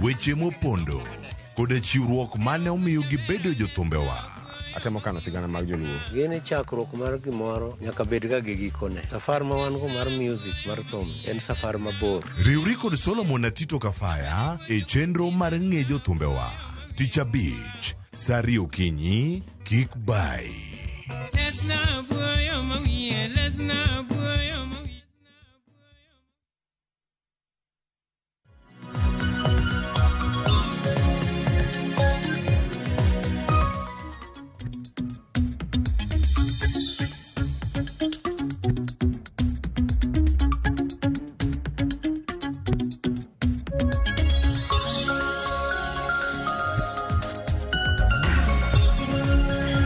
Weche mopondo koda chiwruok mane omiyo gibedo jothumbewa. Atemo kano sigana mag joluo. Gini chakruok mar gimoro nyaka bed ga gi gikone. Safar ma wan go mar music mar thum en safar mabor. Riwri kod Solomon Atito Kafaya e chenro mar ng'e jothumbewa. Tich abich, sa 2 okinyi, kik bai.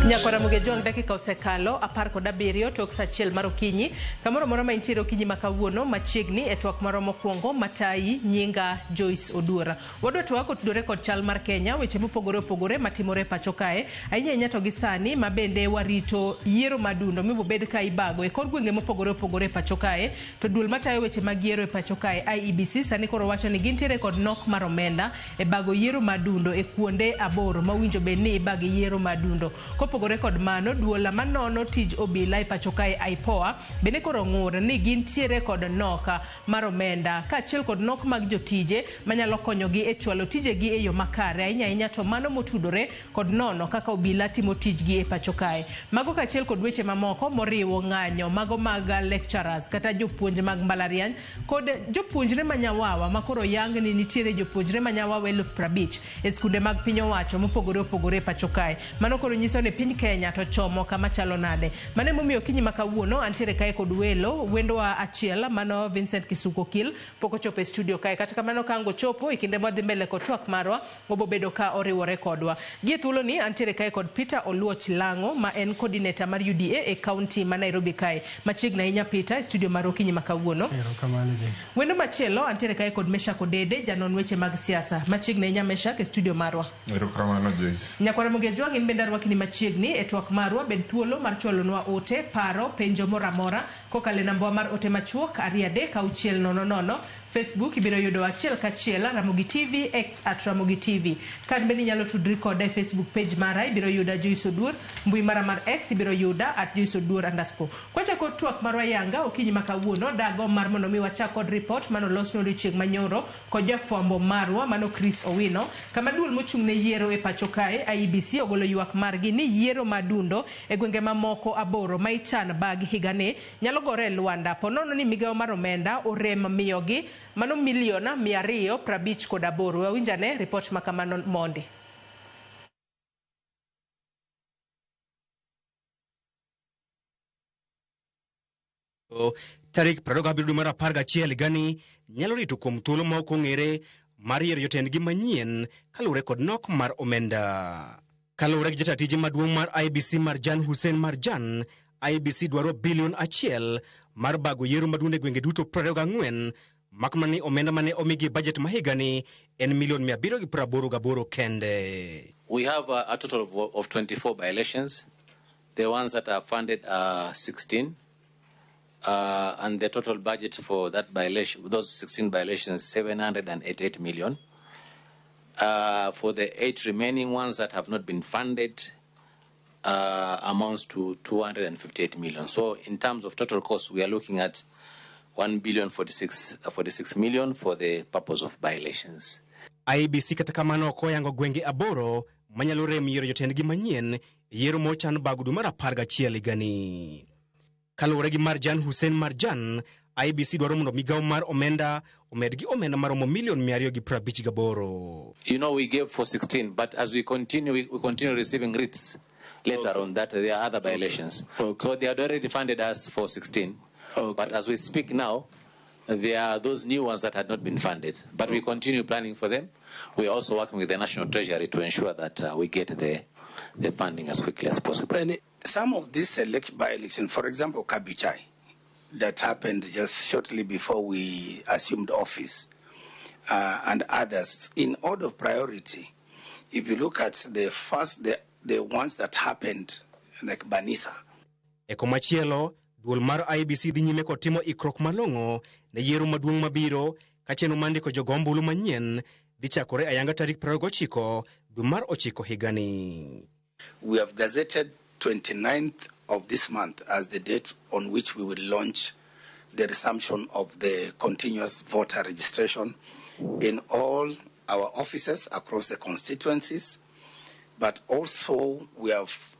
Nyakwara Mugejuang dakika osekalo 17 tok sa 1 mar okinyi. Kamoro amora ma intiere okinyi ma kawuono machiegni e twak marwa mokwongo matayi nyinga Joyce Oduora. Wadwa twak otudore kod chal mar Kenya, weche mopogore opogore matimore e pacho kae. Ahinya ahinya to gi sani ma bende warito yiero madundo mibobed ka ibago e kor gwenge mopogore opogore e pacho kae. To duol matayo weche mag yiero e pacho kae IEBC sani koro wacho ni gintiere kod nok mar omenda e bago yiero madundo e kuonde 8 mowinjo bed ni ibage yiero madundo. Kopogore kod mano, duol manono tij obila e pacho kae IPOA bende koro ng'ur ni gintiere kod nok mar omenda kaachiel kod nok mag jotije manyalo konyogi e chwalo tijegi e yo makare, ahinya ahinya to mano motudore kod nono kaka obila timo tijgi e pacho kae. Mago kaachiel kod weche mamoko moriwo ng'anyo mago mag lecturers kata jopuonj mag mbalariany kod jopuonjre manyawawa makoro yang ni nitiere jopuonjre manyawawa 50,000 e skunde mag piny owacho mopogore opogore e pacho kae. Mano koro nyiso ni piny Kenya to chomo kama chalo nade. Mano emomiyo okinyi ma kawuono antiere kae kod welo, wendwa achiel mano Vincent Kisuko Okil pok ochopo e studio kae. Kata kamano ka ang' ochopo e kinde mwadhi mbele kod twak marwa, obobedo ka oriwore kodwa. Gie thuoloni antiere kae kod Peter Oluoch Lang'o ma en coordinator mar UDA e county ma Nairobi kae. Machiegni ahinya Peter e studio mar okinyi ma kawuono. Erokamano James. Wendo machielo antiere kae kod Meshak Odede, janon weche mag siasa. Machiegni ahinya Meshak e studio marwa. Erokamano Joyce. Nyakwara Mugejwang' in bende arwakni machiegni e twak marwa. Bed thuolo mar chwalonwa ote, paro, penjo moro amora kokalo e nambawa mar ote machuok 2 3 6 0 0. Facebook ibiro yudo achiel kachiel Ramogi TV, X at Ramogi TV. Kan bende inyalo tudri koda e Facebook page mara, ibiro yuda Joyce Oduor. Mbui mara mar X ibiro yuda at Joyce Oduor underscore. Kwachako twak marwa yanga okinyi ma kawuono, dago mar mondo mi wachak kod report mano losno odiochieng' manyoro kod jafwambo marwa mano Chris Owino, kama duol mochung' ne yiero e pacho kae IEBC ogolo ywak margi ni yiero madundo e gwenge mamoko 8 ma ichan bag higani nyalo gore e lwanda ponono ni migawo mar omenda orem miyogi mano milion 258. Wawinjane report ma kamano mondi. Tarik 27 dwe mar 11 higani nyalo rito kuom thuolo ma ok ong'ere mar yiero jotendgi manyien kaluwore kod nok mar omenda. Kaluwore gi jata tije maduong' mar IEBC Marjan Hussein Marjan, IEBC dwaro bilion 1 mar bago yiero maduong' e gwenge duto 24, mak mana ni omenda mane omigi e budget ma higani en milion 788 kende. We have a total of 24 by-elections. The ones that are funded are 16. And the total budget for that by-election, those 16 by-elections, 788 million. For the 8 remaining ones that have not been funded, amounts to 258 million. So in terms of total cost, we are looking at 1 billion 46 million for the purpose of by-elections. IEBC kata kamano ok oyango gwenge 8 manyalo rem yiero jotendgi manyien yiero mochan bago dwe mar 11 higani. Kaluwore gi Marjan Hussein Marjan, IEBC dwaro mondo migawo mar omenda omed gi omenda maromo milion 258. You know, we gave for 16, but as we continue, we continue receiving writs later on that there are other by-elections. So they had already funded us for 16. But as we speak now, there are those new ones that had not been funded. But we continue planning for them. We are also working with the National Treasury to ensure that we get the funding as quickly as possible. And some of these select by-elections, for example, Kabuchai, that happened just shortly before we assumed office, and others, in order of priority, if you look at the first, the ones that happened, like Banisa. E komachielo, duol mar IEBC dhi nyime kod timo ikruok malong'o ne yiero maduong' mabiro ka chenro mar ndiko jogo ombulu manyien dhi chakore ayanga tarik 29 dwe mar ochiko higani. We have gazetted 29th of this month as the date on which we will launch the resumption of the continuous voter registration in all our offices across the constituencies. But also we have,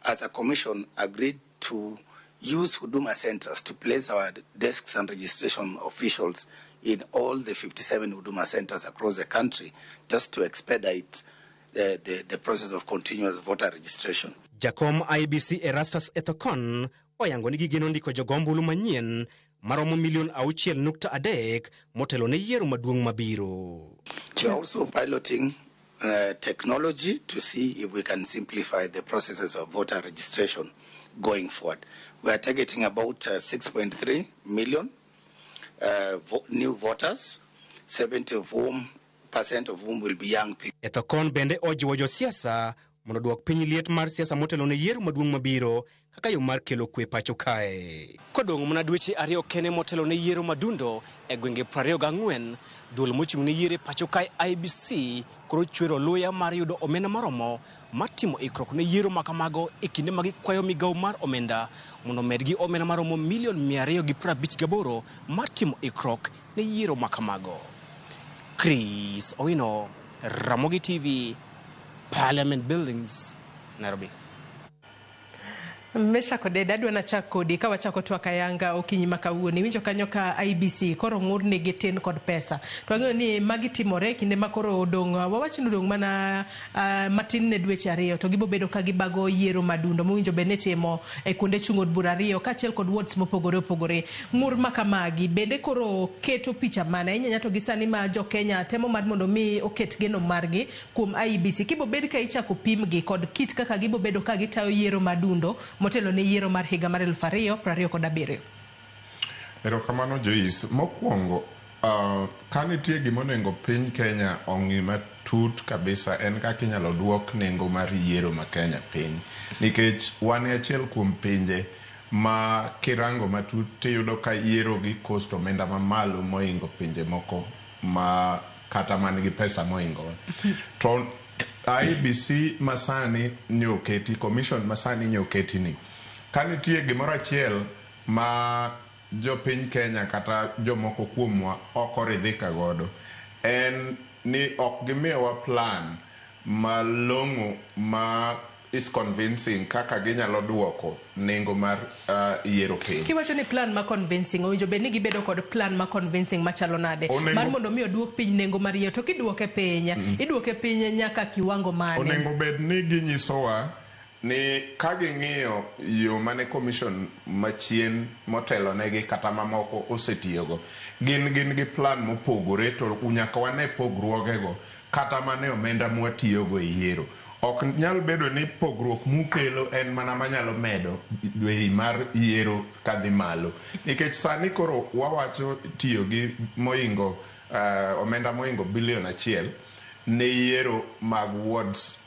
as a commission, agreed to use Huduma centers to place our desks and registration officials in all the 57 Huduma centers across the country, just to expedite the process of continuous voter registration. Jakom IEBC Erastus Ethekon oyango ni gigeno ndiko jogombulu manyien maromo milion 6.3 motelo ne yiero maduong' mabiro. We are also piloting technology to see if we can simplify the processes of voter registration going forward. We are targeting about 6.3 million new voters, 70 of whom percent of whom will be young people. Ethekon bende ojiwo josiasa mondo oduok piny liet mar siasa motelo ne yiero maduong' mabiro kaka yo mar kelo kwe pacho kae. Kodong' mana dweche 2 kende motelo ne yiero madundo e gwenge 24, duol mochung' ne yiero e pacho kae IEBC koro chwero luya mar yudo omenda maromo mar timo ikruok ne yiero makamago e kinde ma gikwayo migawo mar omenda mondo omedgi omenda maromo milion 258 mar timo ikruok ne yiero makamago. Chris Owino, Ramogi TV, Parliament Buildings, Nairobi. Mesha kode adwa nachak kodi ka wachako twak ayanga okinyi ma kawuono. Iwinjo kanyo ka IEBC koro ng'ur ni gitin kod pesa. To wang'eyo ni magi timore kinde ma koro odong' wawach ni odong' mana matin ne dweche 2 to gibo bedo ka gibago yiero madundo mowinjo bed ni timo e kuonde chung' od bura 2 kaachiel kod wards mopogore opogore. Ng'ur ma kamagi bende koro keto picha mane ahinya to gi sani ma jo Kenya temo mar mondo mi oket geno margi kuom IEBC. Kibo bed ka ichako pimgi kod kit kaka gibo bedo ka gitayo yiero madundo motelo ne yiero mar higa mar 2027. Erokamano Joyce. Mokwongo, ka nitie gima onego piny Kenya ong'i matut kabisa en kaka inyalo duok nengo mar yiero ma Kenya piny. Nikech wan e achiel kuom pinje ma kirango matut tiyudo ka yiero gi cost omenda mamalo mohingo pinje moko ma kata man gi pesa mohingowa. To IEBC masani nyoketi, commission masani nyoketi ni, ka nitie gimoro achiel ma jopiny Kenya kata jomoko kuomwa ok oridhika godo, en ni ok gimiyowa plan malong'o ma is convincing kaka ginyalo duoko nengo mar yiero piny. Kiwacho ni plan ma convincing, owinjo bed ni gibedo kod plan ma convincing machalo nade? Mar mondo mi oduok piny nengo mar yiero, to kiduoke piny, iduoke piny nyaka kiwango mane? Onego bed ni ginyisowa ni ka ging'iyo yo mane commission machien motelonegi kata mamoko osetiyogo, gin gi plan mopogore to nyaka wane pogruogego kata mane omenda mwatiyogo e yiero. Ok nyal bedo ni pogruok mukelo en mana manyalo medo bei mar yiero kadhi malo. Nikech sani koro wawacho tiyo gi mohingo omenda mohingo bilion 1 ne yiero mag wards,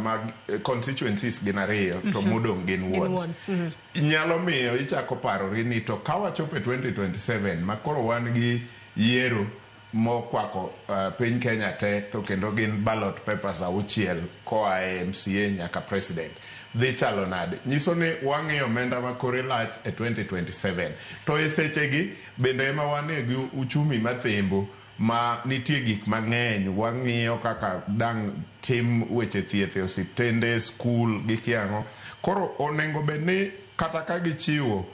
mag constituencies gin 2 to modong' gin wards. Nyalo miyo ichako parori ni to ka wachopo e 2027 ma koro wan gi yiero mokwako piny Kenya te to kendo gin ballot papers 6 koa e MCA nyaka president dhi chalo nade? Nyiso ni wang'iyo omenda ma kore lach e 2027 to e sechegi bende ema wane gi uchumi mathimbo ma nitie gik mang'eny. Wang'iyo kaka dang' tim weche thieth e osiptende, skul gi kiang'o. Koro onego bed ni kata ka gichiwo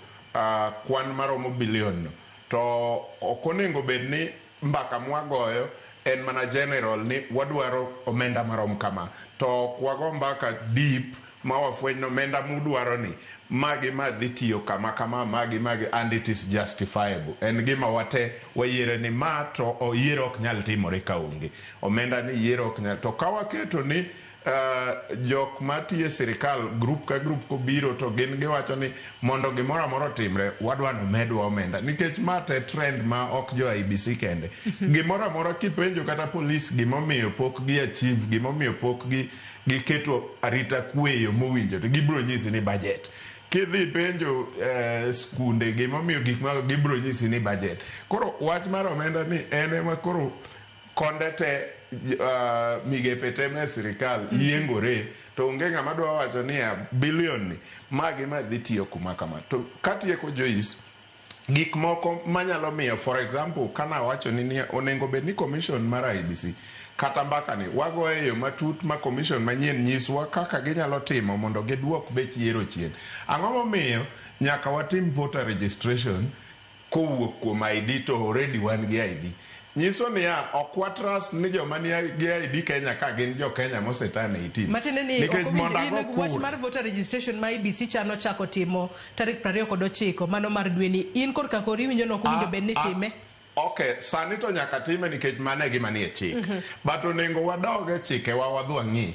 kwan maromo bilion no, to ok onego bed ni mbaka mwagoyo en mana general ni wadwaro omenda marom kama, to ok wago mbaka deep ma wafweny ni omenda mudwaro ni magi ma dhi tiyo kama kama, magi magi, and it is justifiable. En gima wate wayiere ni ma to yiero ok nyal timore ka onge omenda ni yiero ok nyal. To ka waketo ni jok matiyo e sirikal group ka group kobiro to gin giwacho ni mondo gimoro amora otimre wadwa ni omedwa omenda, nikech ma te trend ma ok jo IEBC kende. Gimoro amora kipenjo kata polis gimomiyo pok gi achieve, gimomiyo pok gi giketo arita kwe e yo mowinjo, to gibiro nyisi ni budget. Kidhi penjo skunde gimomiyo gik ma gibiro nyisi ni budget. Koro wach mar omenda ni en ema koro Konde te migepe te me sirikal yiengore to onge ng'ama dwa wacho niya billion ni magi ma dhi tiyo kuma kama. To katieko Joyce, gik moko manyalo miyo for example kana wacho ni onego bed ni commission mar IEBC kata mbaka ni wagoye e yo matut ma commission manyien nyiswa kaka ginyalo timo mondo giduok bech yiero chien. Ang'o momiyo nyaka watim voter registration kowuok kuom ID to already wan gi ID? Nyiso niya ok wa trust ni joma ni gi ID Kenya ka gin jo Kenya moseturn 18. Matiende ni Nikech ok mondo owinj ago in wach kura mar voter registration ma IEBC chano chako timo tarik 29 mano mar dweni in korka kori iwinjo ni ok owinjo bed ni time. Ok, sani to nyaka time nikech mano e gima nie chik. But onego wadog e chikewa wadhi wang'i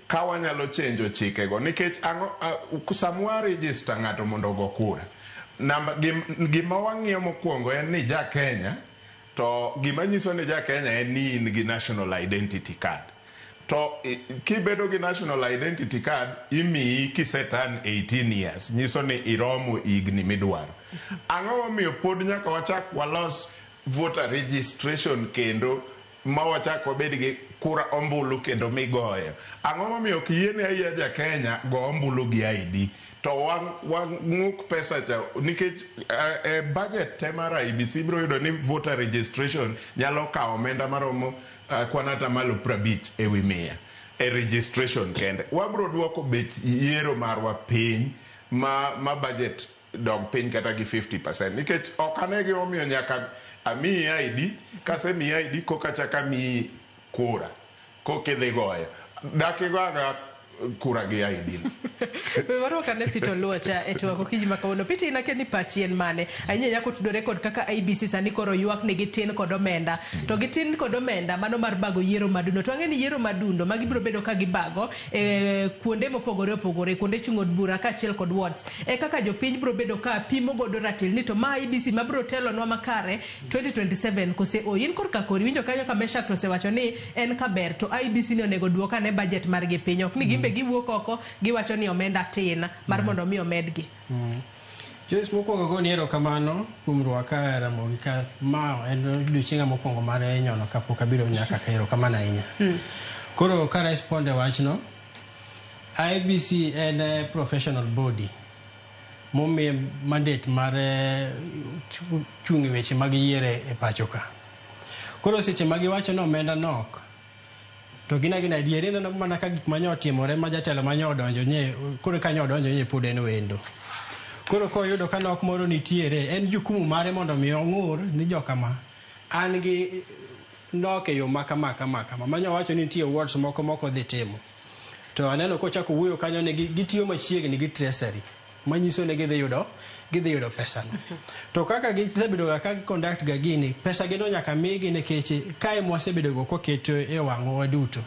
ka wanyalo chenjo chikego nikech ang'o sama wa register ng'ato mondo ogo kura namba gima wang'iyo mokwongo en ni ja Kenya to gima nyiso ni ja Kenya en ni in gi national identity card. To kibedo gi national identity card imiyi kiseturn 18 years nyiso ni iromo higni midwaro. Ang'o momiyo pod nyaka wachak walos voter registration kendo ma wachak wabed gi kura ombulu kendo migoyo? Ang'o momiyo ok yiene ayia ja Kenya go ombulu gi ID to wang'uk pesa cha nikech e budget te mar IEBC biro yudo ni voter registration nyalo kawo omenda maromo kwan atamalo 50 ewi 100 e registration kende. Wabro duoko bech yiero marwa piny ma budget dog piny kata gi 50% nikech ok ane gimomiyo nyaka amiyi ID kasemiyi ID koka chak amiyi kura kokidhi goyo dak igo agoya kura gi ID no. We warwak ane Peter Oluocha e twak okinyi ma kawuono. Peter, in akia ni pachi en mane? Ahinya ahinya kotudore kod kaka IEBC sani koro ywak ni gitin kod omenda. To gitin kod omenda mano mar bago yiero madundo. To wang'e ni yiero madundo magi biro bedo ka gibago e kuonde mopogore opogore, kuonde chung' od bura kaachiel kod wards. E kaka jopiny biro bedo ka pimo godo ratil ni to ma IEBC mabiro telonwa makare 2027 kose o in korka kori winjo kanyo ka Meshack to osewacho ni en kaber to IEBC ni onego duok ane budget margi piny ok ni gimbe giwuok oko giwacho ni omenda tin mar mondo mi omedgi. Joyce, mokwongo goni erokamano kuom rwaka e Ramogi ka ma en odiochienga mokwongo mar nyono kapok abiro nyaka ka erokamano ahinya. Koro ka respond e wachno, IEBC en professional body momiye mandate mar chung' e weche mag yiero e pacho ka. Koro seche ma giwacho ni omenda nok, to gin agina adieri ineno mana ka gik manyo otimore ma jatelo manyo odonjo nye koro kanyo odonjo nye pod en wendo. Koro koyudo ka nok moro nitiere, en jukumu mare mondo mi ong'ur ni jokama an gi nok e yo ma kama kama kama. Manyo wacho ni nitie wards moko moko dhi timo. To aneno kochako wuoyo kanyo ni gitiyo machiegni gi treasury manyiso ni gidhi yudo pesa no. To kaka gisebedo ga ka conduct ga gini, pesa gino nyaka migi nikech kae mwasebedo go koketo e wang'wa duto.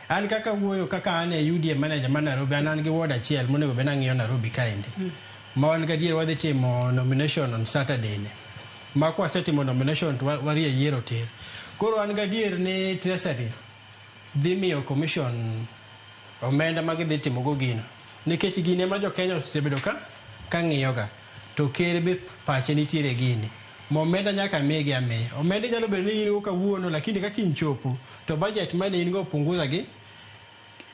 An kaka wuoyo kaka an e UDA manager ma Nairobi, an gi ward achiel monego bed ang'iyo Nairobi kaendi. Ma wan gadier wadhi timo nomination on Saturday ni. Ma kwasetimo nomination to warie yiero tir. Koro an gadier ni treasury dhi miyo commission omenda ma gidhi timo go gino. Nikech gini ema jo Kenya osebedo ka ng'iyoga. To ker be pache nitiere gini. Ma omenda nyaka migi amiya. Omenda nyalo bedo ni in go kawuono lakini ka kiny chopo to budget mane in go punguza gi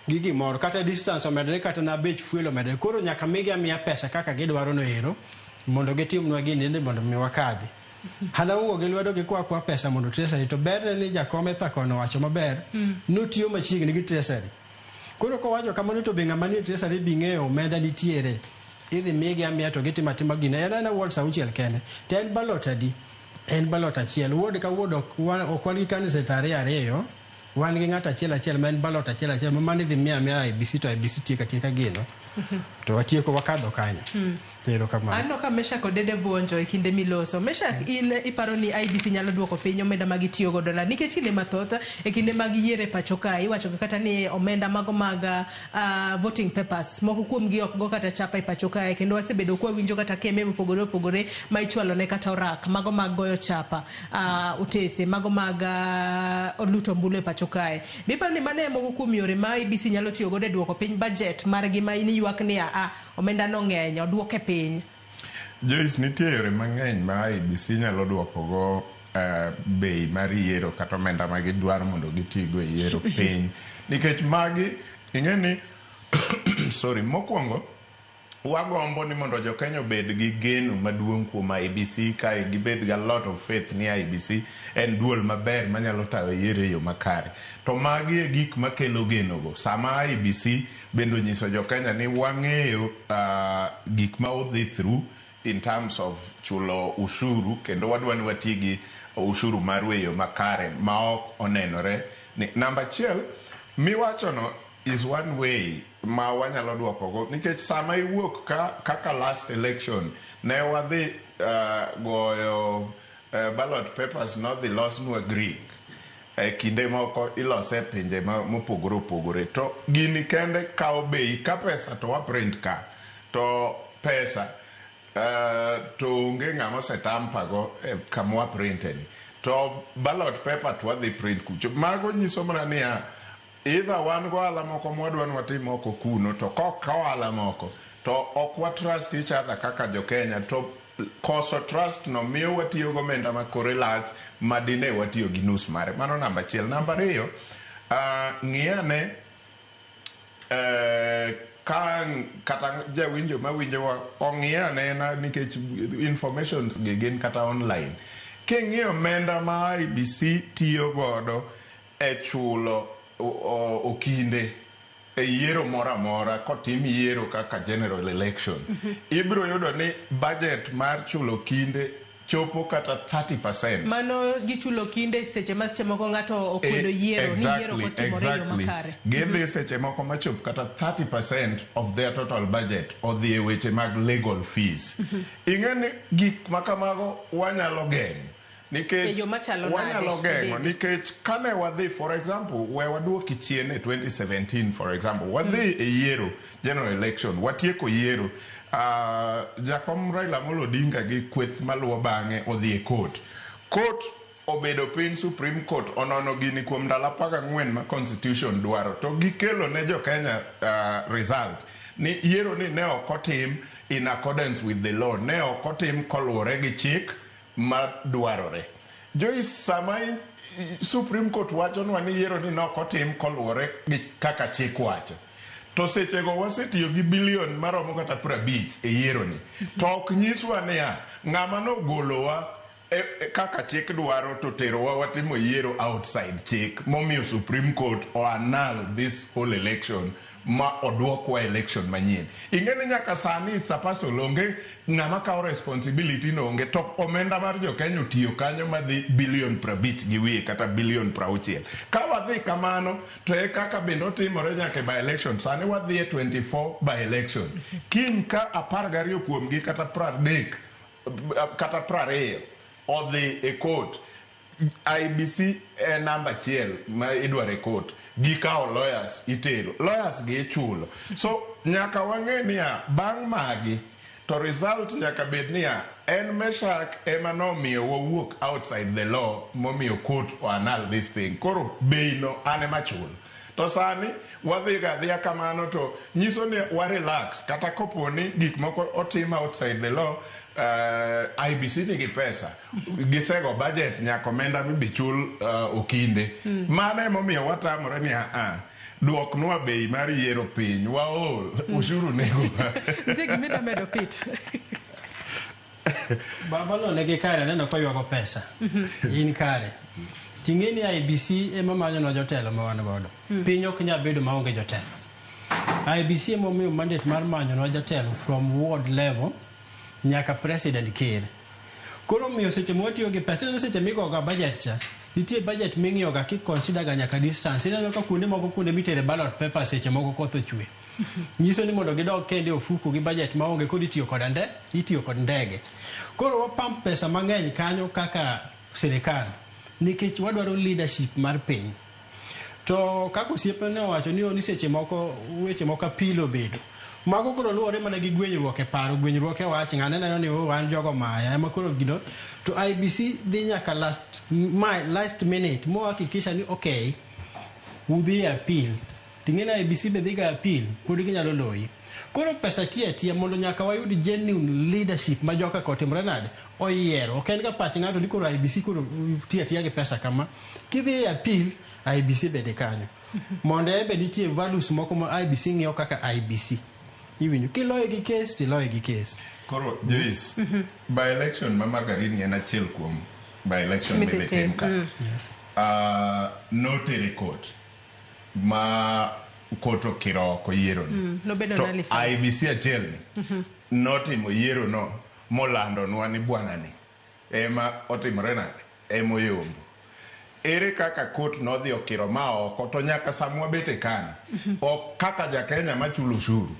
gimoro kata distance omedore kata na bech fuel omedore. Koro nyaka migi amiya pesa kaka gidwaro no ero mondo gitimnwa gini mondo mi wakadhi. Hana ungo gi lwedo gi kwa pesa mondo treasury to berne ni jakom Etha kono wacho maber notiyo machiegni gi treasury. Koro kowacho kamano to be ng'ama nie treasury bi ng'eyo omenda nitiere. Idhi migi amiya to gitimo atima gini. En aena wards 6 kende. To en ballot adi? En ballot achiel. Ward ka ward ok wan gi candidate ariyo. Wan gi ng'ato achiel achiel ma en ballot achiel achiel ma mano idhi miya amiya IEBC to IEBC tieko atieka gino. To watieko wakadho kanyo. Erokamano. Aneno ka Meshack Odede buonjo e kinde miloso. Meshack, in iparo ni IEBC nyalo duoko piny omenda ma gitiyo godo na nikech kinde mathoth e kinde mag yiero e pacho kae iwacho kata ni omenda mago mag voting papers moko kuom gi ok go kata chapa e pacho kae kendo wasebedo kwa winjo kata keme mopogore opogore ma ichwalo ne kata orak mago mag goyo chapa otese mago mag luto ombulu e pacho kae. Be iparo ni mano e moko kuom yore ma IEBC nyalo tiyo godo e duoko piny budget margi ma in ywak ni omenda no ng'eny oduoke piny? Joyce, nitie yore mang'eny ma IEBC nyalo duoko go Bei mar yiero kata omenda ma gidwaro mondo gitigo e yiero piny, nikech magi ing'e ni, sorry, mokwongo wagombo ni mondo jokenya obed gi geno maduong' kuom IEBC, kae gibed gi a lot of faith ni IEBC en duol maber manyalo tayo yiero e yo makare. To magi e gik makelo genogo. Sama IEBC bende onyiso jokenya ni wang'eyo gik ma udhi through in terms of chulo ushuru, kendo wadwa ni wati gi ushuru maru e yo makare ma ok onenore ni. Namba achiel miwachono is one way ma wanyalo duokogo, nikech sama iwuok ka kaka last election ne wadhi goyo ballot papers, nodhi losnwa grid. E kinde moko ilose e pinje mopogore opogore, to gini kende kawo bei ka pesa to wa print ka to pesa to onge ng'ama osetamper go e kama wa printe ni, to ballot paper to wadhi print kucho. Mago nyiso mana niya, either wan go ohala moko mwadwa ni watim oko kuno, to kok ka ohala moko to ok wa trust each other kaka jo-Kenya, to koso trust no miyo watiyo gomenda ma kore lach ma dine watiyo gi nus mare. Mano namba achiel. Namba ariyo, ng'i ane ka kata jawinjo mawinjowa ong'i anena, nikech informations gi gin kata online. King'iyo omenda ma IEBC tiyo godo e chulo okinde e yiero moro amora kotim yiero kaka general election, ibiro yudo ni budget mar chulo kinde chopo kata 30%. Mano gichulo kinde seche ma seche moko ng'ato okwedo yiero ni yiero ok otimore e yo makare. Gidhi seche moko machop kata 30% of their total budget odhi e weche mag legal fees. Ing'e ni gik ma kamago wanyalo geng'o nikech E yo machalo nade? Wanyalo geng'o Odede. nikech kane wadhi, for example, we waduoki chien e 2017, for example, wadhi e yiero general election, watieko yiero, jakom Raila Amolo Odinga gi kweth maluwo bang'e odhi e court. Court obedo piny, Supreme Court onono gini kuom ndalo 14 ma constitution dwaro, to gikelo ne jokenya result ni yiero ni ne ok otim in accordance with the law, ne ok otim koluwore gi chik madwarore. Joyce, sama Supreme Court wachonwa ni yiero ni ne ok otim koluwore gi kaka chik wacho, to sechego wasetiyo gi bilion maromo kata 50 e yieroni, to ok nyiswa niya ng'ama nogolowa e kaka chik dwaro to terowa watimo yiero outside chik, momiyo Supreme Court o annul this whole election ma oduokwa election manyien. Ing'e ni nyaka sani it's a puzzle, onge ng'ama kawo responsibility no, onge. To omenda mar jokenya otiyo kanyo madhi bilion 50 gi wiye kata bilion 60. Ka wadhi kamano to e kaka bende otimore nyaka e by election. Sani wadhi e 24 by election, kiny ka 12 kuomgi kata 30 kata 20 odhi e court, IEBC e namba achiel ma idwaro e court. Gikawo lawyers, itero lawyers gi, ichulo. So nyaka wang'e niya, bang' magi to result nyaka bed niya, en Meshak ema nomiyo wawuok outside the law, momiyo court o annul this thing. Koro bei no an ema chulo. To sani wadhi ga adhiya kamano, to nyiso ni wa relax. Kata kopo ni gik moko otim outside the law, IEBC nigi pesa, gisego budget nyaka omenda mibi chul okinde. Mano emomiyo watamore ni aa, duoknwa bei mar yiero piny, waol, ushuru negowa. Nitie gima idwa medo, Peter? Baba no nigi kare, aneno koywago pesa. In kare. Ting'e ni IEBC ema manyonwa jotelo ma wan godo. Piny ok nyal bedo maonge jotelo. IEBC ema omiyo mandate mar manyonwa jatelo from ward level nyaka president, ker. Koro omiyo seche ma watiyo gi pesa, ineno seche migoga budget cha, nitie budget ming'iyo ga ki consider ga nyaka distance. Ineno ka kuonde moko, kuonde mitere ballot paper, seche moko koth ochwe. Nyiso ni mondo gidog kendo e ofuku gi budget maonge, koro itiyo kod ande, itiyo kod ndege. Koro wapump pesa mang'eny kanyo kaka sirikal nikech wadwaro leadership mar piny. To kaka osiepne ne owacho ni seche moko weche moko apil obedo. Mago koro luwore mana gi gwenyruok e paro, gwenyruok e wach, ng'ane neno ni oh, an jogo maya ema koro gino. To IEBC dhi nyaka last minute mo hakikisha ni okay, udhi e appeal. Ting'e ni IEBC be dhi ga appeal, pod ginyalo loyi. Koro pesa tiyo atiya mondo nyaka wayud genuine leadership ma joka kotimre nade oyiero. Ok en ga pach ng'ato ni koro IEBC koro tiyo atiya gi pesa kama. Kidhi e appeal, IEBC bende kanyo. Mondo en be nitie values moko ma IEBC ng'iyo kaka IEBC. Iwinjo kiloye gi case tiloye gi case. Koro Joyce, by election ma Magarini en achiel kuom by election Midhi midhi tim, tim ka. Notere court ma court okiro oko yiero ni. Nobedo To nullified. IEBC achiel ni notimo yiero no molandonwa ni bwana ni ema otimore nade ema oyombo. Ere kaka court nodhi okiro ma oko to nyaka sama wabete kani ok kaka ja Kenya machulo osuru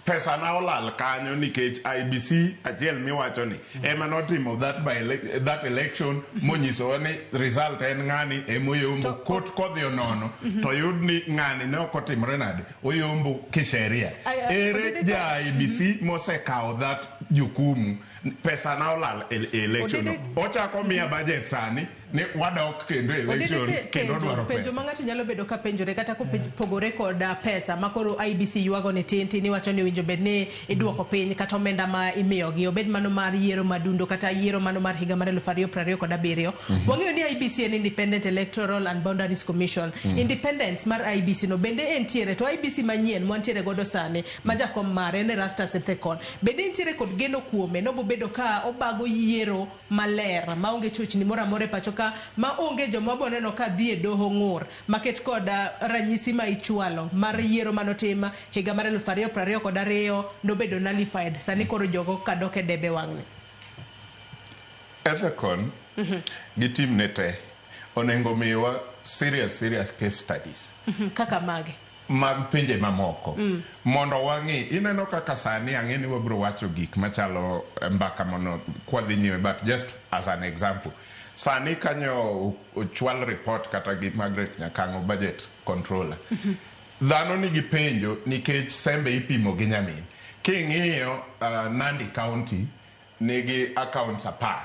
pesa na olal kanyo nikech IEBC achiel miwacho ni ema notimo that election monyisowa ni result en ng'ani emoyombo. Court kodhi onono to yud ni ng'ani ne ok otimore nade oyombo kisheria. Ere ja IEBC mosekawo that jukumu pesa na olal e election no. Ochako miya budget sani ni wadok kendo e election kendo dwaro penjo pesa. Ma ng'ato nyalo bedo ka penjore kata kopogore kod pesa ma koro IEBC ywago ni tin tin iwacho ni owinjo bed ni iduoko piny kata omenda ma imiyogi obed mano mar yiero madundo kata yiero mano mar higa mar 2027. Wang'eyo ni IEBC en Independent Electoral and Boundaries Commission. Independence mar IEBC no bende entiere to IEBC manyien mwantiere godo sani ma jakom mare en Erastus Ethekon bende entiere kod geno kuome nobobedo ka obago yiero maler maonge chochni moro amora e pacho ka maonge joma wabo neno ka dhi e doho ng'ur maket kod ranyisi ma ichwalo mar yiero manotim higa mar 2022 nobedo nullified sani koro jogo kadok e debe wang'ni. Ethekon gi team ne te onego miwa serious case studies. Kaka mage? Mag pinje mamoko. Mondo wang'i ineno kaka sani ang'e ni wabiro wacho gik machalo mbaka mono kwadhi nyime, but just as an example sani kanyo ochwal report kata gi Margaret Nyakang'o budget controller dhano nigi penjo nikech sembe ipimo gi nyamin king'iyo Nandi County nigi accounts 10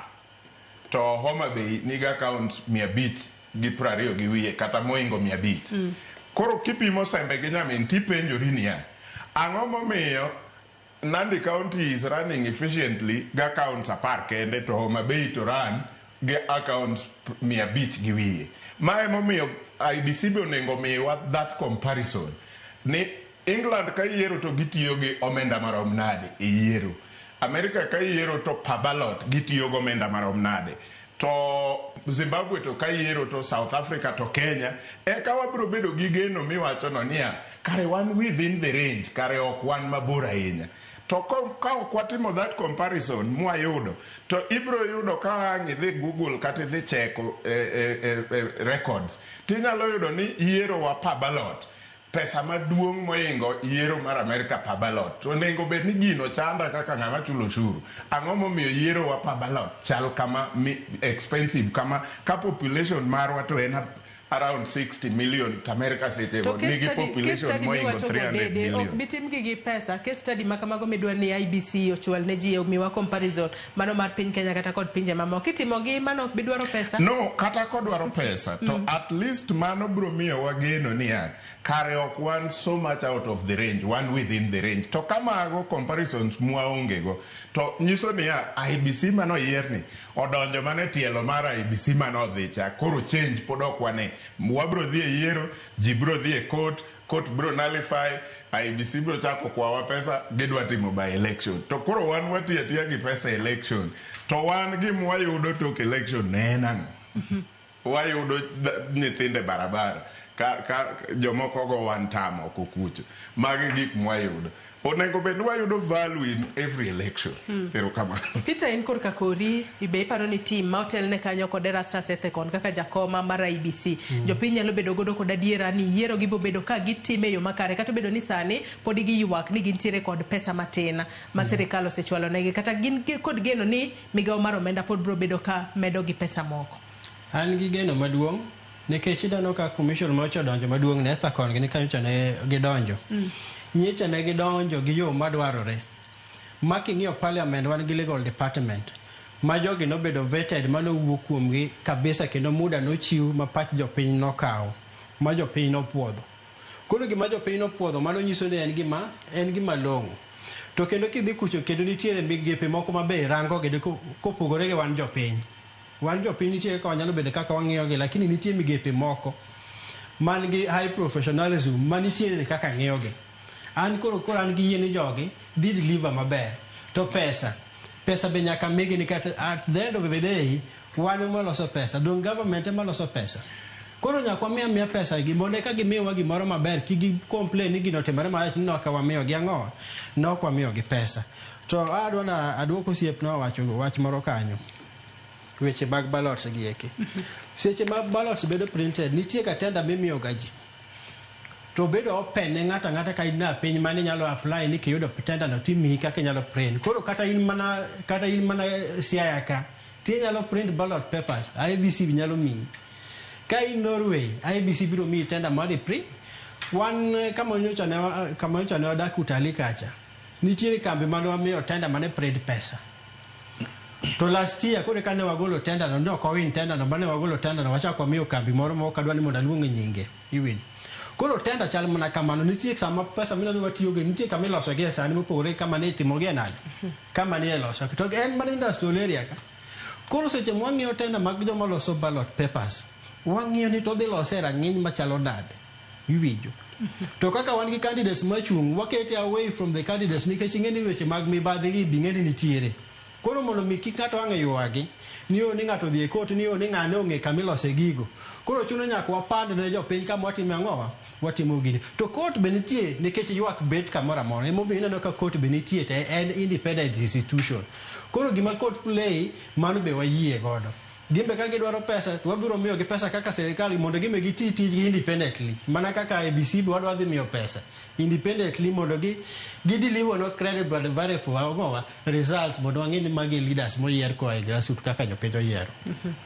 to Homa Bay nigi accounts 520 gi wiye kata moingo 500. Koro kipimo sembe gi nyamin tipenjori niya ang'o momiyo Nandi County is running efficiently gi accounts 10 kende to Homa Bay to run gi accounts 500 gi wiye. Ma emomiyo IEBC be onego miwa that comparison ni England ka yiero to gitiyo gi omenda marom nade e yiero, America ka yiero to per ballot gitiyo gi omenda marom nade, to Zimbabwe to ka yiero to South Africa to Kenya, eka wabiro bedo gi geno miwacho no niya kare wan within the range, kare ok wan mabor ahinya. To ka ok watimo that comparison mwayudo to ibiro yudo ka ang' idhi Google kata idhi cheko records tinyalo yudo ni yiero wa per ballot pesa maduong' moingo yiero mar America per ballot. To onego bed ni gino chanda kaka ng'ama chulo osuru. Ang'o momiyo yiero wa per ballot chal kama expensive kama ka population marwa to en around 60 million to America seche go nigi population moingo 300 million. Ok bitimgi gi pesa. Case study ma kamago midwa ni IEBC ochwal ne ji omiwa comparison mano mar piny Kenya kata kod pinje mamoko. Itimo gi mano ok bidwaro pesa? No, kata kodwaro pesa to at least mano biro miyo wageno niya kare ok wan so much out of the range, wan within the range. To kamago comparisons mwaonge go to nyiso niya IEBC manoyier ni odonjo mana e tielo mar IEBC manodhi cha koro change pod ok wane. Wabiro dhi e yiero, ji biro dhi e court, court biro nullify, IEBC biro chako kwawa pesa, gidwa timo by election. To koro wan watiyo atiya gi pesa e election. To wan gima wayudo tok election ne en ang'o? Wayudo nyithindo e barabara ka jomoko go wan tam oko kucho. Magi gik mwayudo. Onego bed ni wayudo value in every election. Erokamano. Peter, in korka kori be iparo ni team ma otelne kanyo kod Erastus Ethekon kaka jakoma mar IEBC jopiny nyalo bedo godo kod adiera ni yiero gibo bedo ka gitime e yo makare kata obedo ni sani pod giywak ni gintiere kod pesa matin ma sirikal osechwalo negi kata gin kod geno ni migawo mar omenda pod biro bedo ka medo gi pesa moko? An gi geno maduong' nikech ineno ka commission mocha odonjo maduong' ne Ethekon gi kanyo cha ne gidonjo. Nyicha ne gidonjo gi yo madwarore. Ma king'iyo parliament wan gi legal department ma jogi nobedo vetted manowuo kuomgi kabisa kendo muda nochiw ma pach jopiny nokawo ma jopiny nopuodho. Koro gima jopiny nopuodho mano nyiso ni en gima long'o. To kendo kidhi kucho kendo nitiere migepe moko mabe rango gi kopogore gi wan jopiny. Wan jopiny nitie kaka wanyalo bedo kaka wang'iyo gi, lakini nitie migepe moko man gi high professionalism manitiere kaka ng'iyo gi. An koro an gi yie ni jogi dhi deliver maber. To pesa be nyaka migi nikech at the end of the day wan ema loso pesa, dong government ema loso pesa. Koro nyaka wamiya pesa gi mondo eka gimiwa gimoro maber, kik gi complain ni gino otimore marach ni ok wamiyo gi ang'o, ne ok wamiyo gi pesa. To adwa na aduoko osiepna owacho wach moro kanyo, weche mag ballots gi eki. Seche ma ballots bedo printed, nitie ga tender mimiyo ga ji. To bedo open ne ng'ato ang'ata ka in na piny mane nyalo apply ni kiyudo tender no timiyi kaka inyalo print. Koro kata in mana Siaya ka, tinyalo print ballot papers, IEBC nyalo miyi. Ka in Norway, IEBC biro miyi tender mar print. Wan kama nyocha ne wadak Utalii kacha, nitiere kambi mane wamiyo tender mane print pesa. To last year koro kane wagolo tender no, ne ok wawin tender no, mane wagolo tender no wachako wamiyo kambi moro ma ok adwa ni mondo aluong nyinge, iwinjo. Koro tender chal mana kamano, nitie sama pesa mineno watiyogo, nitie kama iloso gi e sani mopogore kama ne itimo gi e nade, kama ne iloso. To en mana industrial area ka. Koro seche mwang'iyo tender mag joma loso ballot papers, wang'iyo ni to odhi lose e rang'iny machalo nade, iwinjo. To kaka wan gi candidates machung', wakete away from the candidates nikech ing'e ni weche mag mibadhi gi be ing'e ni nitiere. Koro mondo mi kik ng'ato ang' ywagi ni ni ng'ato odhi e court, ni ni ng'ane ong'e kama ilose gigo. Koro chuno nyaka wapand ne jopiny kama watimo ang'owa, watimo gini. To court be nitie nikech ywak bet kamoro amora. Emomiyo ineno ka court be nitie to en independent institution. Koro gima court play mano be wayie godo. Gimbe ka gidwaro pesa to wabiro miyo gi pesa kaka sirikal mondo gimbe giti tijgi independently. Mana kaka IEBC be wadwa dhi miyo pesa independently mondo gi deliver no credible and verifiable results mondo wang'e ni magi leaders moyier koa e grassroots kaka jopiny oyiero.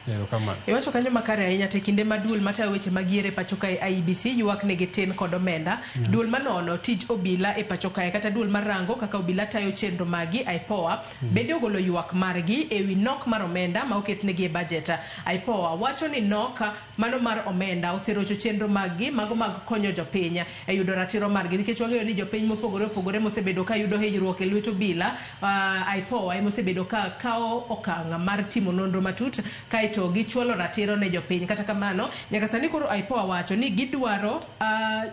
Erokamano. Iwacho kanyo makare ahinya te kinde ma duol matayo weche mag yiero e pacho kae IEBC ywak negi tin kod omenda. Duol manono tij obila e pacho kae kata duol marango kaka obila tayo chenro magi IPOA bende ogolo ywak margi ewi nok mar omenda ma oketnegi e budget. IPOA wacho ni nok mano mar omenda oserocho chenro maggi mago mag konyo jopiny e yudo ratiro margi nikech wang'eyo ni jopiny mopogore opogore mosebedo ka yudo hinyruok e lwet obila. IPOA emosebedo ka kawo okang' mar timo nonro matut kaeto gichwalo ratiro ne jopiny. Kata kamano nyaka sani koro IPOA wacho ni gidwaro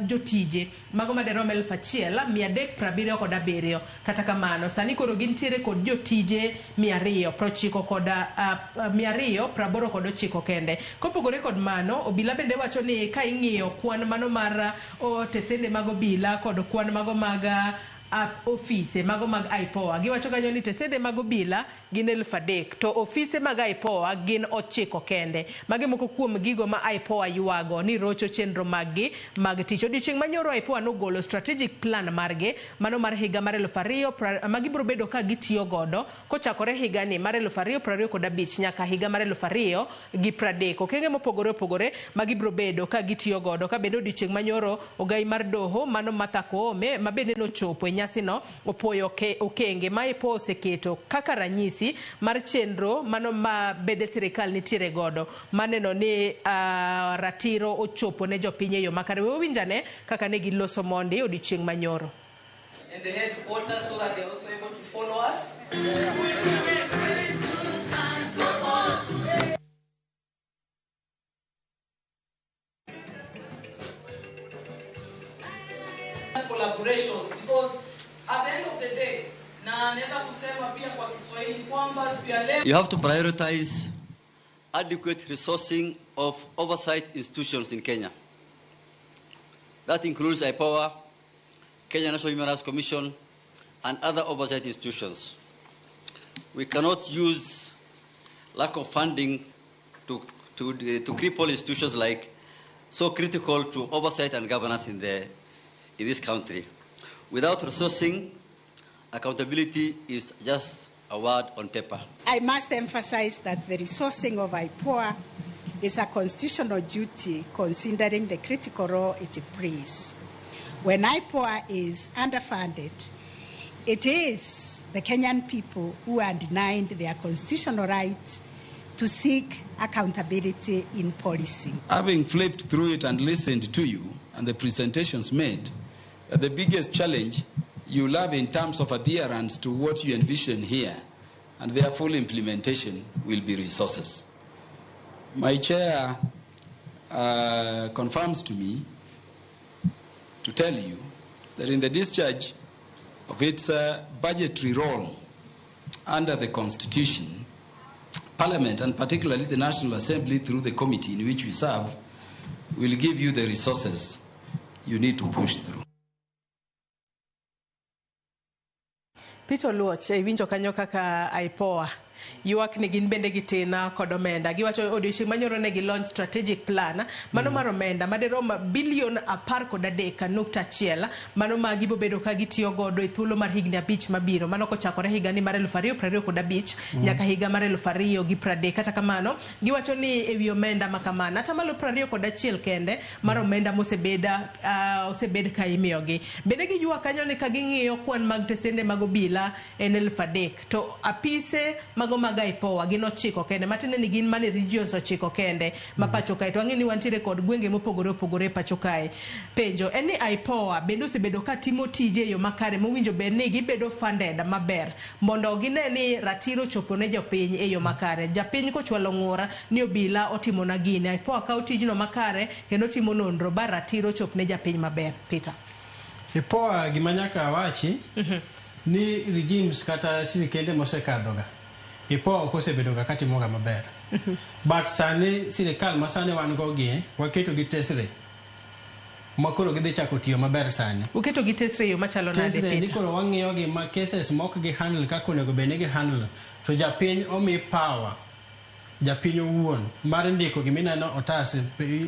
jotije mago maderom 1377. Kata kamano sani koro gintiere kod jotije 289 kende. Kopogore kod mano, obila bende wacho ni ka ing'iyo kwan mano mar tesende mag obila kod kwan mago mag ofise mago mag IPOA, giwacho kanyo ni tesende mag obila gin 3000 to ofise mag IPOA gin 9 kende. Magi moko kuom gigo ma IPOA ywago ni rocho chenro maggi mag tich. Odiochieng' manyoro IPOA nogolo strategic plan margi mano mar higa mar 2000 ma gibiro bedo ka gitiyo godo kochakore higa ni mar 2025 nyaka higa mar 2030. Okenge mopogore opogore ma gibiro bedo ka gitiyo godo. Ka bende odiochieng' manyoro ogai mar doho mano Martha Koome ma bende nochopo e nyasino opoyo okenge ma IPOA oseketo kaka ranyisi mar chenro mano ma bede sirikal nitiere godo maneno ni ratiro ochopo ne jopiny e yo makare. Wawinjane kaka ne giloso mondi odiochieng' manyoro. And the headquarters so that they're also able to follow us. Collaboration, because at the end of the day, na naweza kusema pia kwa Kiswahili kwamba siku ya leo you have to prioritize adequate resourcing of oversight institutions in Kenya. That includes IPOA, Kenya National Human Rights Commission, and other oversight institutions. We cannot use lack of funding to cripple institutions like so critical to oversight and governance in this country. Without resourcing, accountability is just a word on paper. I must emphasize that the resourcing of IPOA is a constitutional duty considering the critical role it plays. When IPOA is underfunded, it is the Kenyan people who are denied their constitutional right to seek accountability in policing. Having flipped through it and listened to you and the presentations made, the biggest challenge you love in terms of adherence to what you envision here and their full implementation will be resources. My chair confirms to me to tell you that in the discharge of its budgetary role under the Constitution, Parliament, and particularly the National Assembly through the committee in which we serve, will give you the resources you need to push through. Peter Oluoch, iwinjo kanyo kaka IPOA ywak ni gin bende gitin kod omenda. Giwacho odiochieng' manyoro ne gi launch strategic plan mano mar omenda madirom bilion 13.1, mano ma gibobedo ka gitiyo godo e thuolo mar higni 5 mabiro, mano kochakore higani mar 2025 nyaka higa mar 2030. Kata kamano giwacho ni ewi omenda ma kamano atamalo 21 kende mar omenda mosebed ka imiyogi. Bende giywak kanyo ni ka ging'iyo kwan mag tesende mag obila en 3,000 to apise mago mag IPOA gin 9 kende, matiende ni gin mane regions 9 kende ma pacho kae, to wang'e ni wantiere kod gwenge mopogore opogore e pacho kae. Penjo en ni IPOA bende osebedo ka timo tije e yo makare mowinjo bed ni gibedo funded maber mondo gine ni ratiro chopo ne jopiny e yo makare. Japiny kochwalo ng'ura ni obila otimona gini, IPOA kawo tijno makare kendo timo nonro ba ratiro chop ne japiny maber. Peter, IPOA gima nyaka awachi ni regimes kata sirikende mosekadhoga IPOA ok osebedo ga katimoga maber. But sani sirikal ma sani wan go gi waketo gi tesre ma koro gidhi chako tiyo maber sani. Uketo gi tesre yo machalo nade, Tesre ni Peter? koro wang'iyo gi ma cases mok gi handle kaka onego bed ni gi handle, to japiny omi power, japiny owuon mar ndiko gimineno otas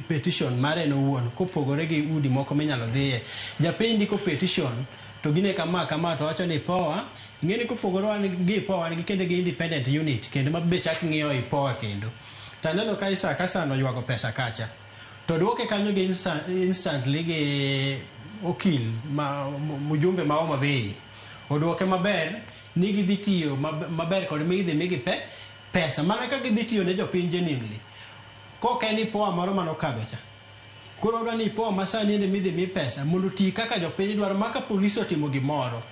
petition mare en owuon, kopogore gi udi moko minyalo dhiye. Japiny ndiko petition to gine kama kama to wacho ni IPOA ing'e ni kopogore wan gi IPOA wan gi kendo gi independent unit kendo ma be chak ng'iyo IPOA kendo. To aneno ka Isaac Hassan oywago pesa kacha to duoke kanyo gi instantly gi okil ma mjumbe ma Homa Bay oduoke maber ni gidhi tiyo maber kod mi gidhi migi pesa mana ka gidhi tiyo ne jopiny genuinely. Kok en IPOA moro manokadho cha. Koro wadwa ni IPOA ma sani ende midhi mi pesa mondo oti kaka jopiny dwaro, ma ka polis otimo gimoro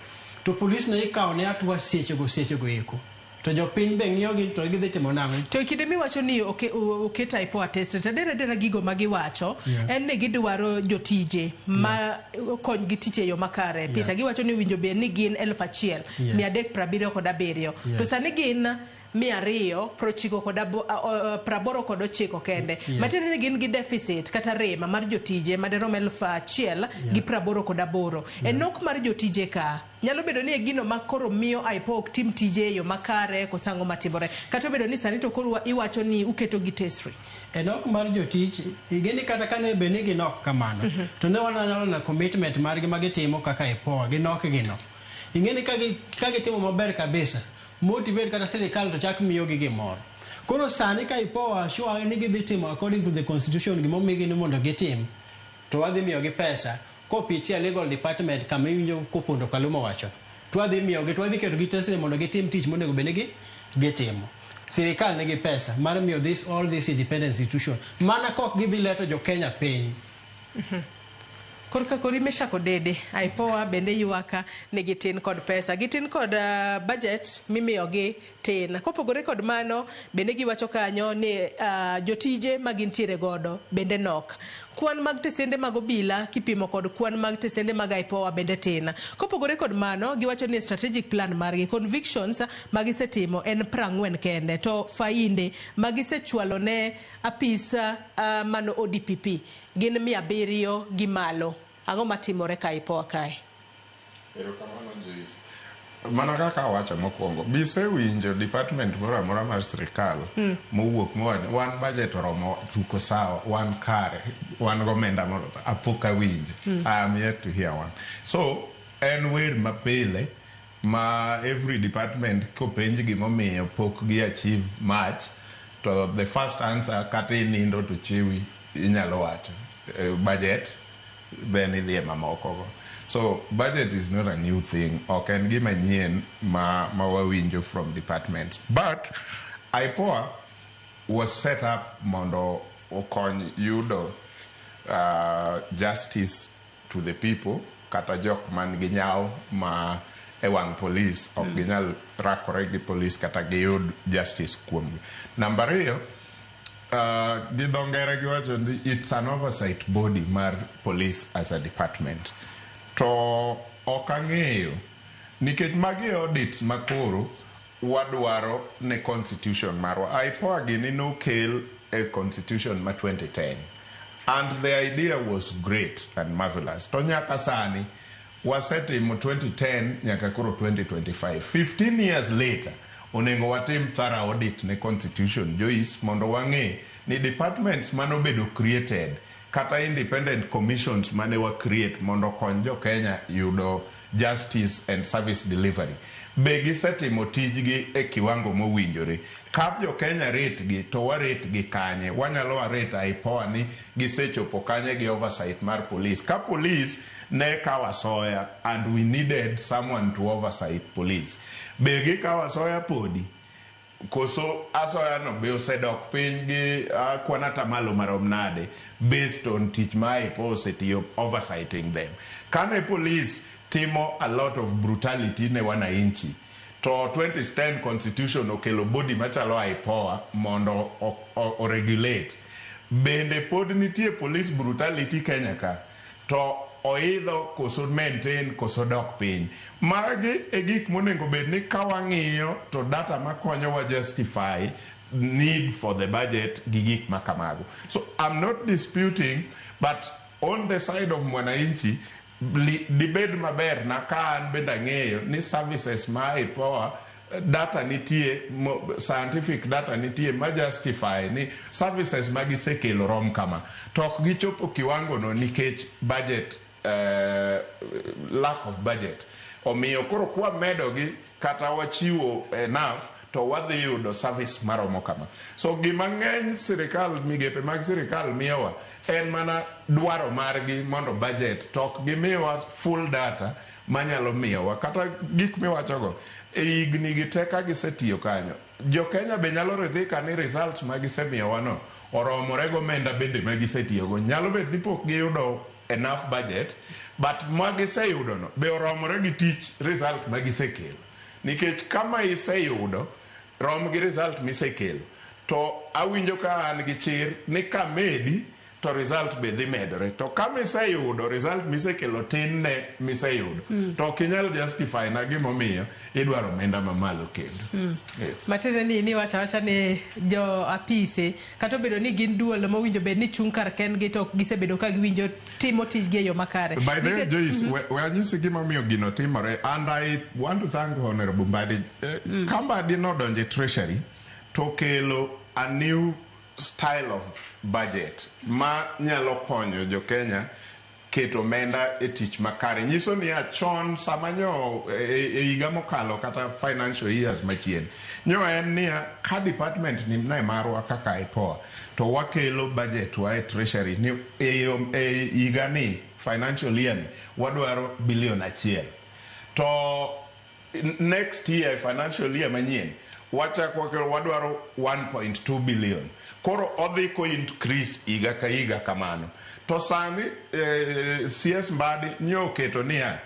to polis ne ikawo ne hatua sechego eko, to jopiny be ng'iyo gi to gidhi timo nang'o. To e kinde miwacho ni oket IPOA tesre, to adier adiera gigo ma giwacho en ni gidwaro jotije ma konygi tich e yo makare. Peter, giwacho ni winjo bed ni gin 1377, to sani gin 289 kende. Matiende ni gin gi deficit kata rem mar jotije madirom 1088. E nok mar jotije ka nyalo bedo ni e gino ma koro miyo IPOA ok tim tije e yo makare koso ang'o matimore, kata obedo ni sani to koro iwacho ni uketo gi tesre. E nok mar jotich igeni kata kane bed ni ginok kamano to ne wananyalo na commitment margi ma gitimo kaka IPOA ginok gino. Ing'e ni ka gitimo maber kabisa motivate kata sirikal to chak miyogi gimoro. Koro sani ka IPOA sure ni gidhi timo according to the constitution gimomigi ni mondo gitim, to wadhi miyogi pesa kopitia legal department kama iwinjo kopondo Kaluma wacho. To wadhi miyogi, to wadhi ketogi tesre mondo gitim tich monego bed ni gitimo. Sirikal nigi pesa mar miyo this all this independent institution mana kok gidhi leto jo Kenya piny. Korka kori Meshak Odede, IPOA bende ywaka ni gitin kod pesa, gitin kod budget mimiyogi tin. Kopogore kod mano, bende giwacho kanyo ni jotije ma gintiere godo bende nok. Kwan mag tesende mag obila kipimo kod kwan mag tesende mag IPOA bende tin. Kopogore kod mano, giwacho ni strategic plan margi, convictions ma gisetimo en 40 kende, to fainde ma gisechwalo ne apisa mano ODPP gin 700 gi malo. Ang'o matimore ka IPOA kae? Erokamano Joyce. Mana kaka awacho mokwongo, bisewinjo department moro amora mar sirikal mowuok mowacho wan budget oromo tuko sawa, wan kare, wan gomenda moro, apok awinjo. I am yet to hear one. So en wer mapile ma every department kopenj gimomiyo pok gi achieve much, to the first answer kata inindo to chiwi inyalo wacho budget, then idhi e mamoko go. So budget is not a new thing, ok en gima nyien ma wawinjo from departments. But IPOA was set up mondo okony yudo justice to the people. kata jok man gi nyawo ma e wang' polis ok ginyal rakore gi polis kata giyud justice kuomgi. Namba ariyo, gi dho ngere giwacho ni it's an oversight body mar police as a department. To ok ang'eyo nikech magi e audits makoro wadwaro ne constitution marwa. IPOA gini nokel e constitution ma 2010 and the idea was great and marvelous. To nyaka sani wasetimo 2010 nyaka koro 2025, 15 years later, onego watim thorough audit ne constitution, Joyce, mondo wang'e ni departments manobedo created kata independent commissions mane wa create mondo okony jo Kenya yudo justice and service delivery be gisetimo tijgi e kiwango mowinjore. Ka jo Kenya rate gi to wa rate gi kanye? Wanyalo wa rate IPOA ni gisechopo kanye gi oversight mar police? Ka police ne kawo asoya and we needed someone to oversight police, be gikawo asoya podi koso asoya no be osedok piny gi kwan atamalo marom nade based on tich ma IPOA osetiyo oversighting them? Kane police timo a lot of brutality ne wananchi to 2010 constitution okelo body machalo IPOA mondo o regulate, bende pod nitie police brutality Kenya ka to oidho koso maintain koso dok piny? Magi e gik monego bed ni ka wang'iyo to data makonyowa justify need for the budget gi gik makamago. So I'm not disputing, but on the side of mwananchi dibed maber na ka an bende ang'eyo ni services ma IPOA data nitie, scientific data nitie ma justify ni services ma gisekelo rom kama to ok gichopo kiwango no nikech budget, lack of budget. Omiyo koro kwamedogi kata wachiwo enough to wadhi yudo service maromo kama. So gima ng'eny sirikal, migepe mag sirikal miyowa en mana dwaro margi mondo budget, to ok gimiyowa full data manyalo miyowa kata gik miwachogo e higni gi te ka gisetiyo kanyo. Jo Kenya be nyalo ridhika ni results ma gisemiyowa no oromore gomenda bende ma gisetiyogo. Nyalo bet ni pok giyudo enough budget, but ma giseyudo no be oromore gi tich, result ma gisekelo, nikech kama iseyudo rom gi result misekelo to awinjo ka an gi chir ni kamedi to result be dhi medore. To kama iseyudo result misekelo tin ne miseyudo to ok inyal justify na gimomiyo idwaro omenda mamalo kendo. Yes. Matiende ni wacho awacha ni jo apise kata obedo ni gin duol mowinjo bed ni chung' kar kendgi to ok gisebedo ka giwinjo timo tijgi e yo makare. By the way, Joyce, we anyisi gimomiyo gino timore, and I want to thank Honorable Mbadi. Ka Mbadi nodonjo e Treasury to kelo a new style of budget ma nyalo konyo jo Kenya keto omenda e tich makare. Nyiso niya, chon sama nyo e higa mokalo kata financial years machien, nyo en niya ka department ni ne marwa kaka IPOA to wakelo budget wa e Treasury ni e higa ni, financial year ni, wadwaro bilion 1, to next year, financial year manyien, wachak wakelo wadwaro 1.2 billion. Koro odhi ko increase higa ka higa kamano. To sani CS Mbadi nyo oketo niya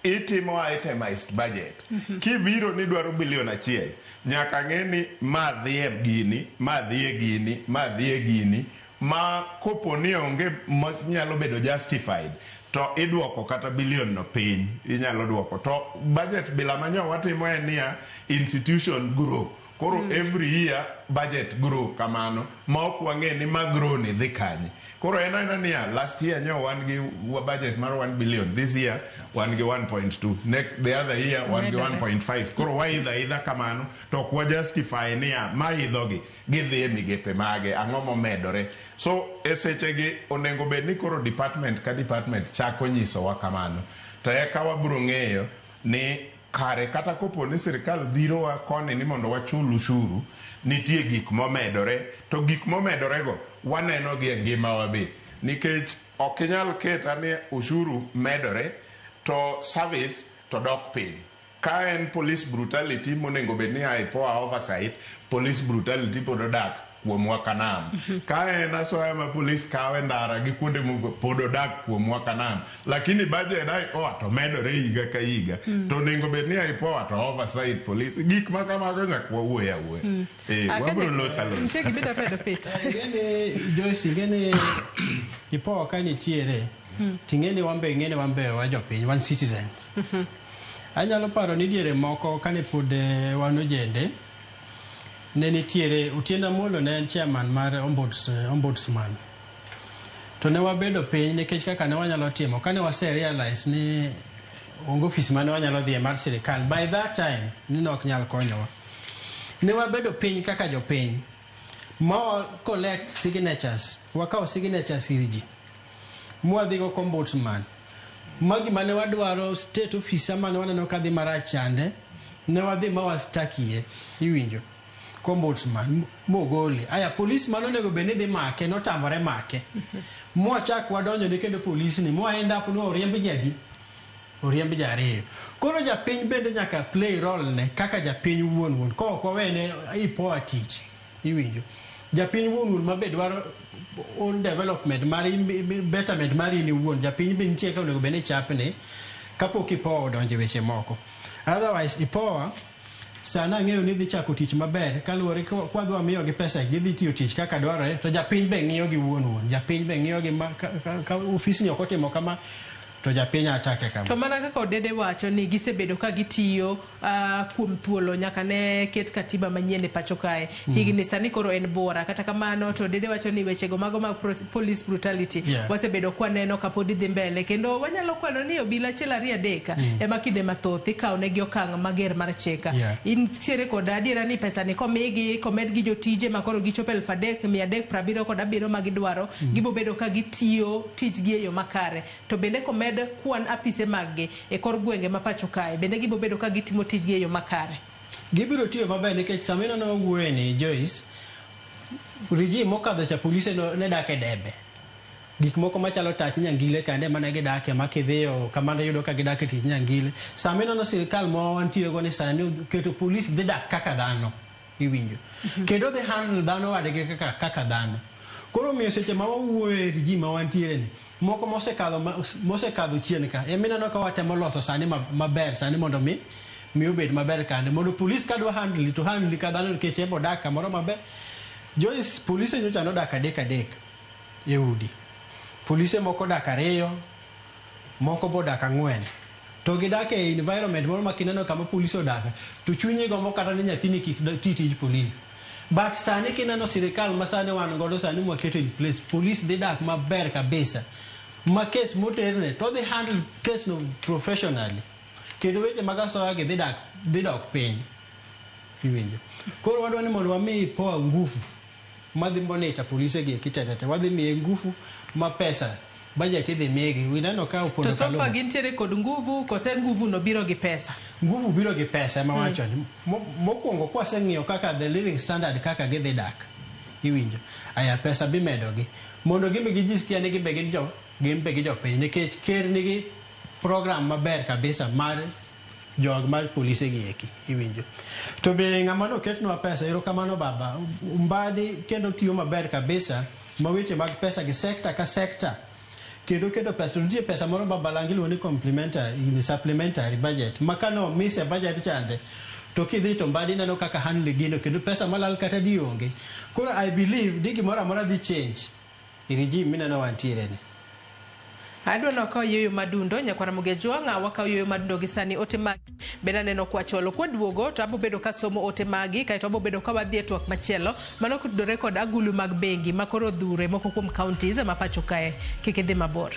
itimo itemized budget. Kibiro ni dwaro bilion 1, nyaka ng'e ni ma dhi e gini, ma dhi e gini, ma dhi e gini, ma kopo ni onge ma nyalo bedo justified to idwoko kata bilion no piny, inyalo dwoko. To budget bila manyo watimo en niya institution grow. Koro every year budget grow kamano ma ok wang'e ni ma grow ni dhi kanye. Koro en aena niya last year nyo wan gi budget mar 1 billion, this year wan gi 1.2, next the other year wan gi Medore. 1.5. Koro waidho aidha kamano to ok wa justify niya maidhogi gidhi e migepe mage, ang'o momedore. So e sechegi onego bed ni koro department ka department chako nyisowa kamano to eka wabiro ng'eyo ni kare kata kopo ni sirikal dhirowa koni ni mondo wachul ushuru, nitie gik momedore to gik momedorego waneno gi e ngimawa be, nikech ok inyal keta ni ushuru medore to service to dok piny. Ka en police brutality monego bed ni IPOA oversight, police brutality pod odak. kuomwa kanam. Ka en asoya ma polis kawe ndara gi kuonde pod odak kuomwa kanam. Lakini budget IPOA to medore higa ka higa. To onego bed ni IPOA to oversight police. Gik ma kamago nyaka wawuoye awuoya. Wabiro loso alosa. Nitie gima idwa medo, Peter? Ing'eni Joyce, ing'eni IPOA ka nitiere, ting'eni wan be ing'eni wan be wa jopiny, wan citizens. Anyalo paro ni diere moko kane pod wan ojende, ne nitiere Otieno Amolo ne en chairman mar ombudsman. To ne wabedo piny nikech kaka ne wanyalo timo kane wase realize ni onge ofis mane wanyalo dhiye mar sirikal by that time ni ne ok nyal konyowa. Ne wabedo piny kaka jopiny ma wa collect signatures, wakawo signatures ir ji mwadhigo kombudsman ma gima ne wadwaro state officer mane waneno ka dhi marach chande ne wadhi ma wastakie iwinjo kombudsman mogole aya polis mane onego bed ni dhi make notamore make mwachak wadonjo ne kendo polis ni mwa end up ni oriemb ji adi oriemb ji ariyo koro japiny bende nyaka play role ne kaka japiny wuon wuon ka ok wawene IPOA tich iwinjo japiny wuon wuon mabe dwaro own development mar betterment mar in iwuon japiny be nitie kaka onego bed ni chapni kapok IPOA odonjo e weche moko otherwise IPOA sani ang'eyo ni dhi chako tich maber kaluwore kwadwa miyogi pesa gidhi tiyo tich kaka dwarore to japiny be ng'iyo gi wuon wuon japiny be ng'iyo gi ma ka ofisni ok otimo kama to japiny atake kama. To mana kaka Odede wacho ni gisebedo ka gitiyo kuom thuolo nyaka ne ket katiba manyien e pacho kae. Higni sani koro en buora. Kata kamano to Odede wacho ni wechego mago mag police brutality wasebedo kwaneno kapod dhi mbele kendo wanyalo kwano ni obila achiel ariyo adek ema kinde mathoth ikawo negi okang' mager mar chik. Intiere kod adiera ni pesa ni komigi komed gi jotije makoro gichopo 3377 magidwaro gibo bedo ka gitiyo tijgi e yo makare. To bende komed kwan apise maggi e kor gwenge ma pacho kae bende gibo bedo ka gitimo tijgi e yo makare. Gibiro tiyo maber nikech sama ineno wawuoye ni Joyce, regime mokadho cha polise no, ne dak e debe. Gik moko machalo tach nyangile kande mane gidake ma kidhiyo kama yudo ka gidak e tich nyangile. Sama ineno sirikal ma wantiere go ni sani keto polis dhi dak kaka dhano iwinjo. Kendo dhi handle dhano wadgi kaka dhano. Koro omiyo seche ma wawuoyo e regime ma wantiere ni moko mosekadho chien ka ema ineno ka watemo loso sani maber sani mondo mi obed maber kande mondo polis kadwa handle to handle ka dhano nikech en odak kamoro maber. Joyce, polise nyocha nodak adek adek e udi. Polise moko odak ariyo, moko bodak ang'wen. To gidak e environment moro ma kineno kama polis odake to chunyi gombo kata ni nyathini kik ti tij polis. But sani kineno sirikal ma sani wan godo sani mwaketo in place, polis dhi dak maber kabisa. Ma kes moterne to dhi handle case no professionally. Kendo weche mag asoya gi dhi dok piny. Iwinjo. Koro wadwa ni mondo wami IPOA nguvu madhi monitor polise gi eki tete wadhi miye nguvu ma pesa budget idhi migi. Wineno ka opondo To so far Kaluma. gintiere kod nguvu kose nguvu no biro gi pesa. Nguvu biro gi pesa ema wacho ni mokwongo kwaseng'iyo kaka the living standard kaka gidhi dak iwinjo aya pesa bimedogi mondo gimbe gijisikia ni gimbe gin jo gin be gi jopiny nikech ker nigi program maber kabisa mar jog mar polise gi eki iwinjo to be ng'ama noketnwa pesa erokamano baba Mbadi kendo tiyo maber kabisa ma weche mag pesa gi sector ka sector kendo keto pesa to nitie pesa moro ma Balangi iluongo ni complementary ni supplementary budget ma kano mise budget chande to kidhi to Mbadi neno kaka handle gino kendo pesa malal kata di onge koro I believe di gimoro amora dhi change e regime mineno wantiere ni. Adwa ni wakaw yueyo madundo nyakwara Mugejwang' wakaw yueyo madundo gi sani ote magi bende aneno kwacholo kwaduogo to abo bedo kasomo ote magi kaeto abo bedo ka wadhi e twak machielo mano kotudore kod agulu mag bengi ma koro odhure moko kuom counties ma pacho kae kik idhi mabor.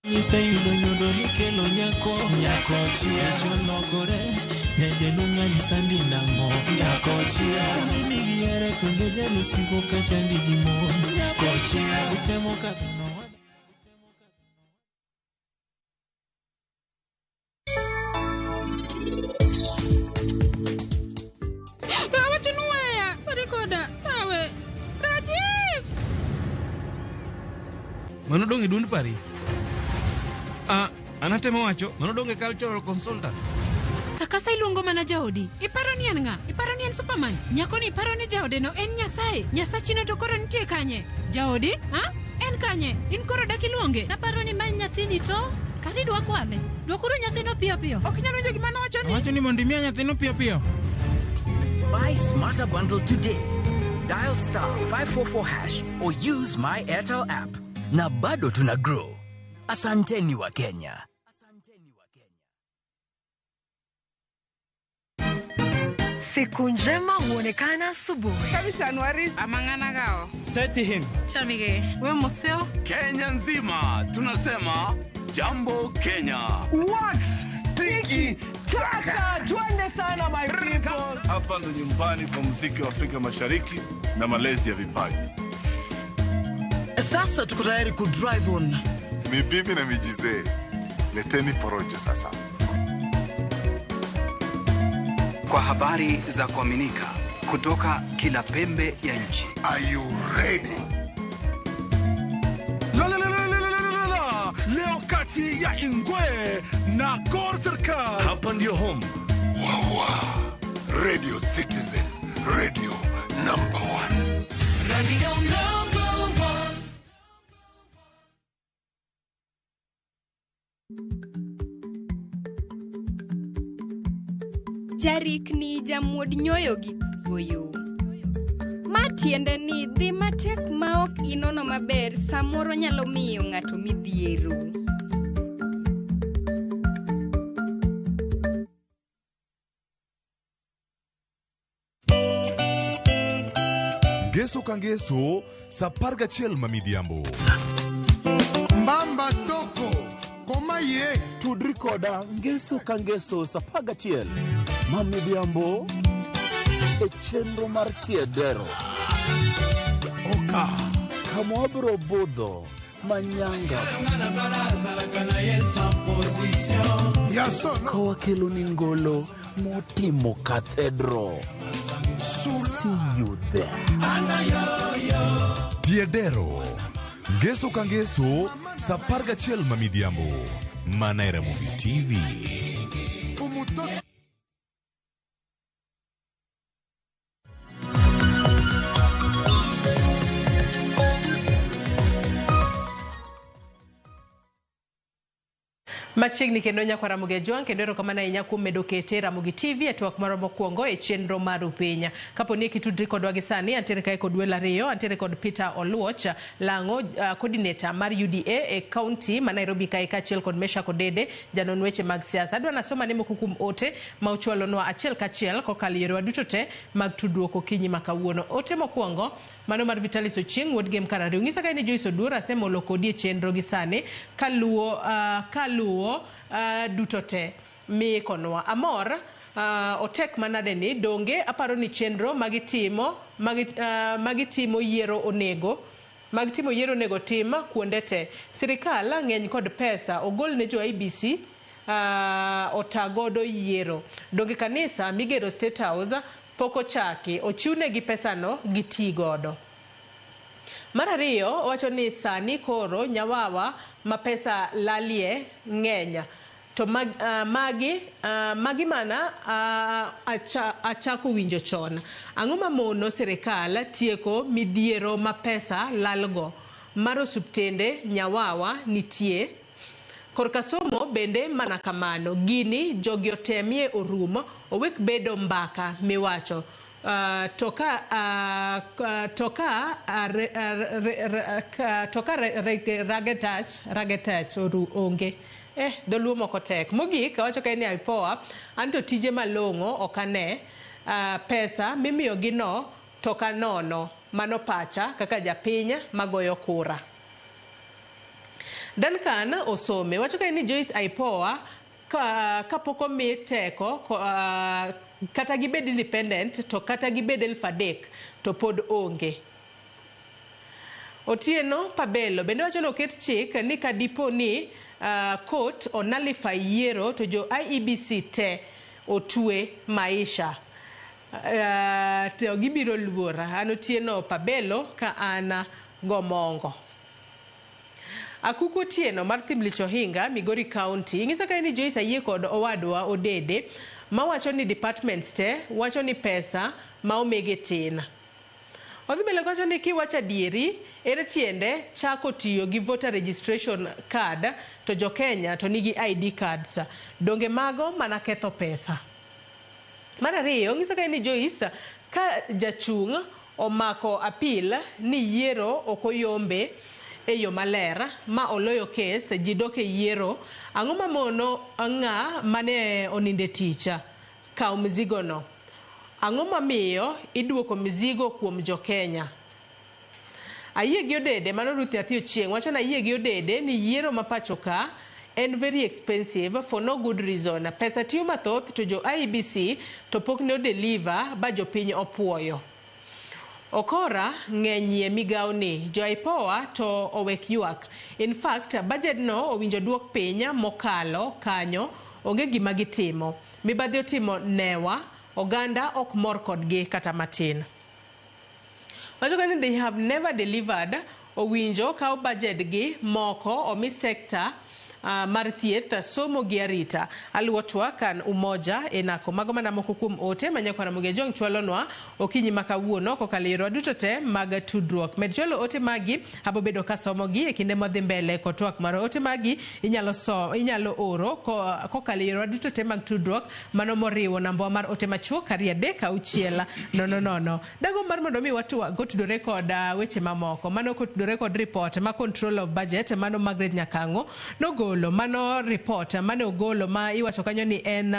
Iseyudo nyodo mikelo nyako nyako chia cholokore nyajeno ng'ani sandi nang'o nyako chia nigi here kendo jalusigo kachandi gi mon nyako chia utemo kadhono. Awacho ni weya. Mano dong' e duond pari. Ah, an atemo wacho, mano dong' e cultural consultant. Sakasa iluongo mana jaodi. Iparo ni en ng'a? Iparo ni en Superman? Nyako ni paro ni jaode no en Nyasaye. Nyasachino to koro nitie kanye? Jaodi? Ha? En kanye? In koro dak iluonge? Naparo ni ma nyathini to kari dwa kwale. Dwokuru nyathino piyo piyo. Ok inyal winjo gima nowacho ni? Awacho ni mondo imiya nyathino piyo piyo. Buy Smarter Bundle today. Dial star 544 hash or use my Airtel app. Na bado tuna grow. Asanteni wa Kenya. Siku njema huonekana asubuhi. Amang'ana Seti him. Chamige. We museo. Kenya nzima tunasema jambo Kenya. Wax tiki taka, twende sana my people. Hapa ndo nyumbani kwa muziki wa Afrika Mashariki na malezi ya vipaji. Sasa tuko tayari ku drive on. Ni bibi na mijizee, leteni porojo sasa. Kwa habari za kuaminika kutoka kila pembe ya nchi. Are you ready? La, la, la, la, la, la, la, la. Leo kati ya Ingwe na Gor Serikal. Hapa ndio home. Wawa. Radio Citizen, radio number one. Radio number one. Jarikni jamuod nyoyo gi kuoyo. Ma tiende ni dhi matek ma ok inono maber samoro nyalo miyo ng'ato midhiero. Ngeso ka ngeso sa 11 ma midhiambo. Mbamba toko koma ye tudri koda ngeso ka ngeso sa 11 ma midhiambo e chenro mar tiedero oka kama wabiro budho manyanga ka wakelo ni ngolo motimo cathedral. See you there. Tiedero. Ngeso ka ngeso sa 11 ma midhiambo. Mana e Ramogi TV. Fumutoto. Machiegni kendo nyakwa Ramogi Ajwang', kendo erokamano ahinya kuom medo kete Ramogi TV e twak marwa mokwongo e chenro mar Upenya. Kapo ni kitudri kodwa gi sani, antiere kae kod welo ariyo, antiere kod Peter Oluoch Lang'o, coordinator mar UDA e county ma Nairobi kae, kaachiel kod Meshack Odede, janon weche mag siasa. Adwa nasoma ne moko kuom ote ma uchwalonwa achiel kachiel kokalo yorewa duto te mag tudruok okinyi ma kawuono. Ote mokwongo mano mar Vitalis Ochieng' wuod Gem kar ariyo. Ng'isa kae ni Joyce Oduor asemolo kodi e chenro gi sani kaluwo duto te miikonwa. Amor otek manade ni donge aparo ni chenro magitimo yiero onego magitimo yiero onego tim kuonde te. Sirikal ng'eny kod pesa ogol ne jo IBC otagodo yiero. Donge kanisa migero State House pok ochaki, ochiwnegi pesano giti godo. Mar ariyo owacho ni sani koro nyawawa ma pesa lalie ng'eny to magi mana achako winjo chon. Ang'o mamono sirikal tieko midhiero ma pesa lalgo mar osuptende nyawawa nitie. Korka somo bende mana kamano, gini jogi otemie orumo owek bedo mbaka miwacho. Toka ragetach oru onge. Dholuo moko tek. Mogik awacho ka ni IPOA anto tije malong'o ok ane, pesa mimiyogi no to kanono. Mano pacha kaka japiny magoyo kura. Duncan Osome wacho ka ni Joyce IPOA kapok omi teko kata gibed independent to kata gibed 3,000 to pod onge. Otieno Pabelo bende wacho ni oket chik ni kadipo ni court onullify yiero to jo IEBC te otwe maisha. To gibiro luora. An Otieno Pabelo ka an Gomongo. Akuku Otieno mar Thimlich Ohinga, Migori County, ing'isa kae ni Joyce ayie kod owadwa Odede mawacho ni departments te wacho ni pesa ma omege tin. Odhi mbele kowacho ni kiwacho adieri, ere tiende chako tiyo gi voter registration card to jo Kenya to nigi ID cards. Donge mago mana ketho pesa. Mar ariyo, ng'iso kae ni Joyce, ka jachung' omako appeal ni yiero ok oyombe e yo maler ma oloyo kes, ji dok e yiero, ang'o mamono ng'a mane oninde tich kaw mzigo no? Ang'o mamiyo iduoko mzigo kuom jo Kenya? Ayie gi Odede, mano Ruth Nyathi Ochieng', wacho ni ayie gi Odede ni yiero ma pacho ka en very expensive for no good reason. Pesa tiyo mathoth to jo IEBC to pok ne odeliver ba jopiny opuoyo. Okora ng'enyie migawo ni, jo IPOA to owek ywak. In fact, budget no owinjo duok piny mokalo kanyo, onge gima gitimo. Mibadhi otimo newa, oganda ok mor kodgi kata matin. Wacho ni they have never delivered, owinjo kaw budget gi moko omi sector mar thieth, somo gi arita. Aluwo twak kan Umoja e nako. Mago mana moko kuom ote ma nyakwara Ramogi Ajwang' chwalonwa okinyi ma kawuono kokalo e yorewa duto te mag tudruok. Med chwalo ote magi, abo bedo kasomogi e kinde modhi mbele kod twak mar ote magi inyalo so, inyalo oro kokalo e yorewa duto te mag tudruok, mano moriwo namba mar ote machuok 2 3 6 0 0. Dago mar mondo mi watwag kotudore kod weche mamoko, mano kotudore kod report ma control of budget mano Margaret Nyakang'o nogolo, mano report mane ogolo ma iwacho kanyo ni en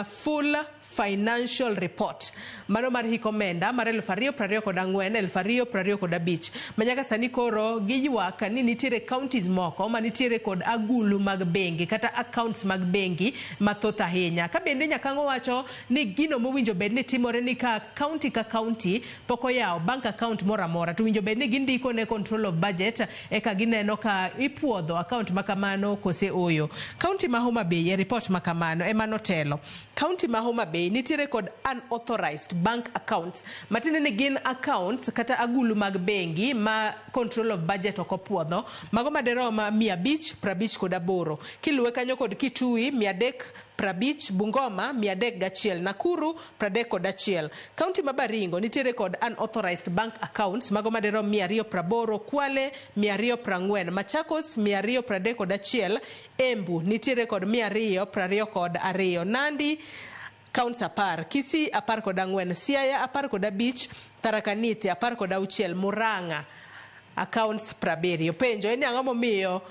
full financial report mano mar hik omenda mar 2024 2025, ma nyaka sani koro giywak ni nitiere counties moko ma nitiere kod agulu mag bengi kata accounts mag bengi mathoth ahinya. Ka bende Nyakang'o wacho ni gino mowinjo bed ni timore ni ka county ka county pok oyawo bank account moro amora to winjo bed ni gindiko ne control of budget eka gineno ka ipuodho account ma kamano kose oyo. County ma Homa Bay e report ma kamano ema notelo. County ma Homa Bay nitiere kod unauthorized bank accounts, matiende ni gin accounts kata agulu mag bengi ma control of budget ok opuodho, mago maderom 558. Kiluwe kanyo kod Kitui 350, Bungoma 301, Nakuru 31. County ma Baringo nitiere kod unauthorized bank accounts mago maderom 280, Kwale 240, Machakos 231, Embu nitiere kod 222, Nandi counts 10, Kisii 14, Siaya 15, Tharaka Nithi 16, Murang'a accounts 70. Penjo en ni ang'o momiyo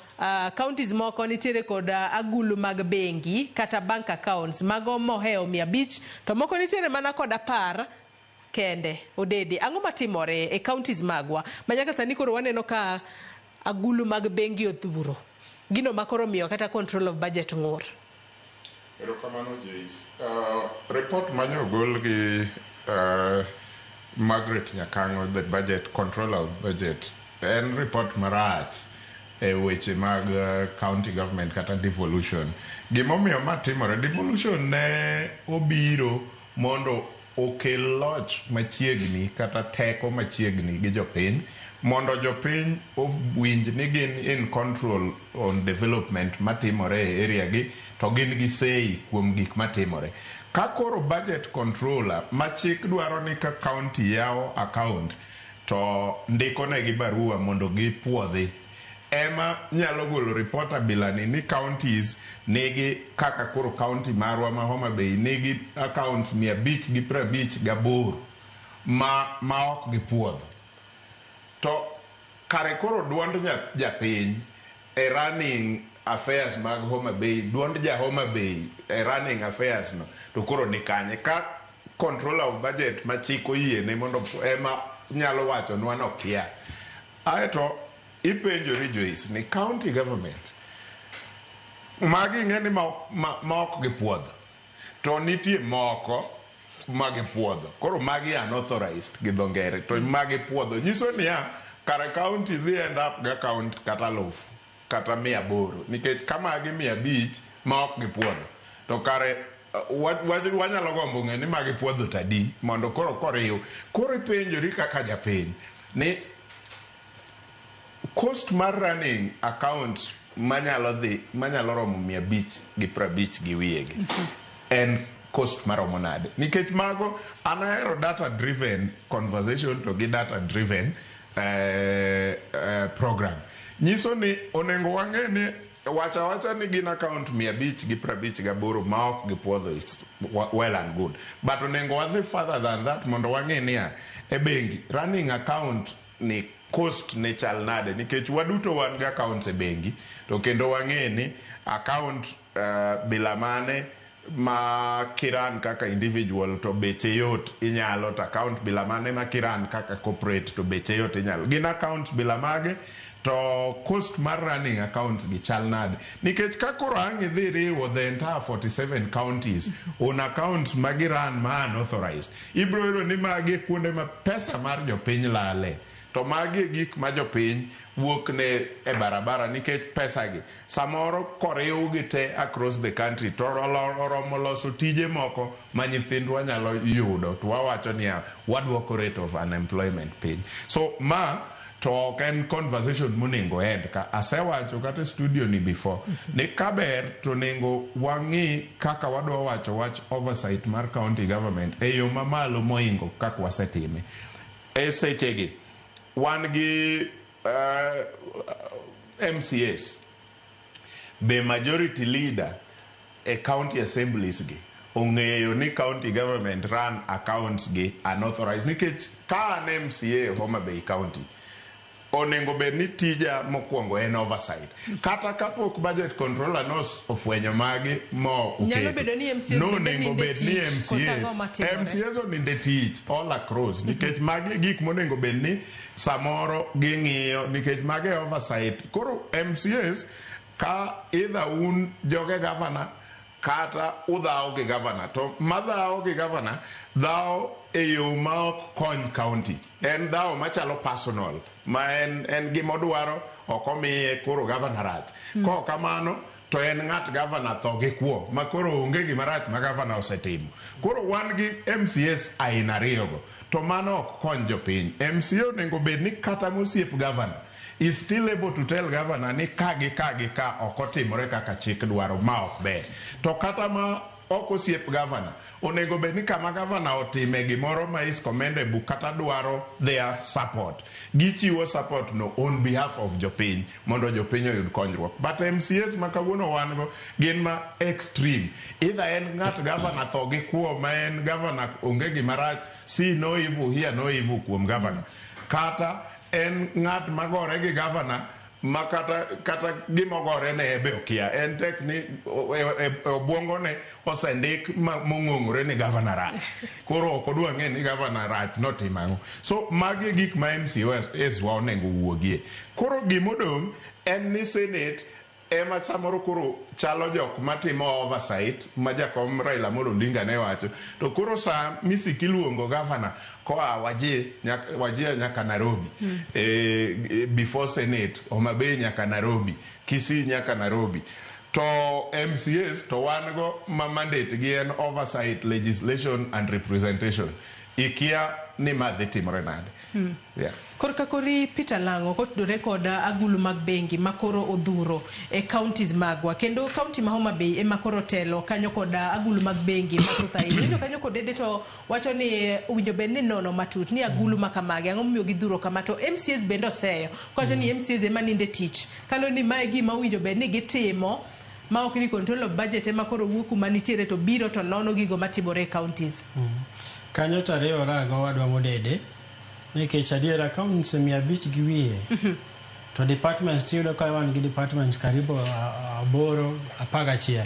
counties moko nitiere kod agulu mag bengi kata bank accounts mago mohewo 500 to moko nitiere mana kod 10 kende. Odede, ang'o matimore e counties magwa ma nyaka sani koro waneno ka agulu mag bengi odhuro, gino ma koro miyo kata control of budget ng'ur? Erokamano Joyce. Report mane ogol gi Margaret Nyakang'o, the budget controller of budget, en report marach e weche mag county government kata devolution. Gimomiyo ma timore, devolution ne obiro mondo okel loch machiegni kata teko machiegni gi jopiny, mondo jopiny owinj ni gin in control on development matimore e area gi, to gin gi say kuom gik matimore. Ka koro budget controller ma chik dwaro ni ka county yawo account to ndiko negi barua mondo gipuodhi, ema nyalo golo report abilani ni counties nigi kaka koro county marwa ma Homa Bay nigi accounts 558 ma ok gipuodho. To kare koro duond japiny e running affairs mag Homa Bay, duond ja Homa Bay e running affairs no to koro ni kanye? Ka controller of budget ma chik oyiene mondo ema nyalo wachonwa nokia. Aeto ipenjori Joyce ni county government magi ing'e ni ma ok gipuodho, to nitie moko ma gipuodho. Koro magi unauthorized gi dho ngere, to magi puodho nyiso niya kare county dhi end up gi account kata 1000 kata 800, nikech ka magi 500 ma ok gipuodho to kare wanyalo gombo ng'e ni magi puodho to adi, mondo koro koriw. Koro ipenjori kaka japiny ni Cost mar running account manyalo dhi manyalo romo 550 gi wiyegi en cost maromo nade? Nikech mago an ahero data driven conversation to gi data driven program. Nyiso ni onego wang'e ni wacha wacha ni gin account 558 ma ok gipuodho is well and good, but onego wadhi further than that mondo wang'e niya e bengi running account ni cost ne chal nade, nikech waduto wan gi accounts e bengi to kendo wang'e ni account bila mane ma kiran kaka individual to beche yot inyalo, to account bila mane ma kiran kaka corporate to beche yot inyalo. Gin accounts bila mage to cost mar running accounts gi chal nade? Nikech ka koro ang' idhi riwo the entire 47 counties on accounts ma giran ma unauthorized, ibiro yudo ni magi e kuonde ma pesa mar jopiny lale. To magi e gik ma jopiny wuok ne e barabara nikech pesa gi samoro koriw gi te across the country to oromo loso tije moko ma nyithindwa nyalo yudo, to wawacho niya waduoko rate of unemployment piny. So ma to ok en conversation monego end ka. Asewacho kata e studio ni before ni kaber to onego wang'i kaka wadwa wacho wach oversight mar county government e yo mamalo moingo kaka wasetime e sechegi. Wan gi MCAs be, majority leader e county assemblies gi ong'eyo ni county government run accounts gi unauthorized? Nikech ka an MCA Homa Bay County, onego bed ni tija mokwongo en oversight kata kapok budget controller no ofwenyo magi mo Nyalo bedo ni MCAs no bende onego ninde bed ni tich, koso ang'o MCAs matimore? MCAs oninde tich all across, nikech magi gik monego bed ni samoro ging'iyo, nikech magi e oversight. Koro MCAs ka either un joge governor kata udhawo gi governor, to madhawo gi governor dhawo e yo ma ok kony county, en dhawo machalo personal ma en gimodwaro ok omiye, koro governor rach. Kok kamano to en ng'at governor tho gi kuo ma koro onge gima rach ma governor osetimo. Koro wan gi MCAs aina ariyogo to mano ok kony jopiny. MCA onego bed ni kata mosiep governor is still able to tell governor ni ka gi ka gi ka ok otimore kaka chik dwaro ma ok ber, to kata ma ok osiep governor onego bed ni kama governor otime gimoro ma is commendable kata dwaro their support, gichiwo support no on behalf of jopiny mondo jopiny oyud konyruok. But MCAs ma kawuono wan go gin ma extreme, either en ng'at governor tho gi kuo ma en governor onge gima rach, see no evil hear no evil kuom governor, kata en ng'at magore gi governor ma kata gimogore ne be okia, en tek ni e obwongone osendik mong'ong'ore ni governor rach, koro ok odwa ng'e ni governor rach notimo ang'o. So magi e gik ma MCAs wa onego wuogie. Koro gimodong' en ni Senate ema samoro koro chalo jok matimo oversight ma jakom Raila Amolo Odinga ne wacho, to koro sa misiki iluongo governor koa Wajir nyaka, Wajir nyaka Nairobi before Senate, Homa Bay nyaka Nairobi, Kisii nyaka Nairobi, to MCAs to wan go ma mandate gi en oversight, legislation and representation, ikia ni ma dhi timore nade. Yeah. Korka kori Peter Lang'o kotudore kod agulu mag bengi makoro odhuro e counties magwa, kendo county ma Homa Bay ema koro telo kanyo kod agulu mag bengi mathoth ahinya. Winjo kanyo kodede to wacho ni owinjo bed ni nono matut ni agulu ma kamagi ang'o momiyo gidhuro kama, to MCAs bende oseyo kowacho ni MCAs ema ninde tich kalo ni mae gima owinjo bed ni gitimo ma ok ni control of budget ema koro wuok kuma nitiere to biro to nono gigo matimore e counties. Kanyo to ariwora go wadwa modede nikech adiera accounts 500 gi wiye to departments tiyudo ka wan gi departments karibu 8, 11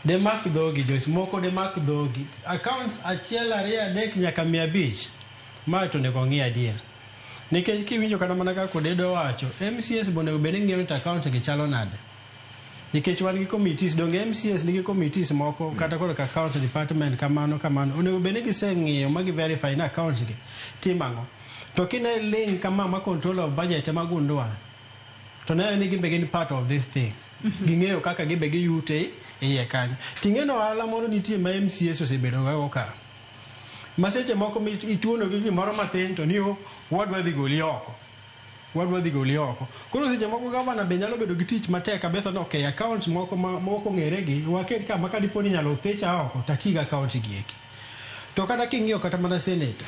demak dhogi Joyce, moko demak dhogi accounts 1, 2, 3 nyaka 500 ma to onego ng'i adier, nikech kiwinjo kata mana kaka Odedo wacho, MCAs be onego bed ni ng'iyo ni to accounts gi chalo nade, nikech wan gi committees, donge MCAs nigi committees moko kata koro ka accounts department kamano kamano, onego bed ni giseng'iyo ma gi verify ni accounts gi timo ang'o. To kine link kama ma control of budget ema gundua to neno ni gin be gin part of this thing, ging'eyo kaka gibe giyute iye kanyo. Ting'e no ohala moro nitie ma MCAs osebedo gago ka ma seche moko ituono gi gimoro mathin to ni o wadwa dhi goli oko. Wadwa dhi goli oko. Koro seche moko gavana be nyalo bedo gi tich matek kabisa ni okay, accounts moko ma mok ong'ere gi waket kama ka dipo ni inyalo thicha oko to ati gi account gi eki. To kata king'iyo kata mana senator,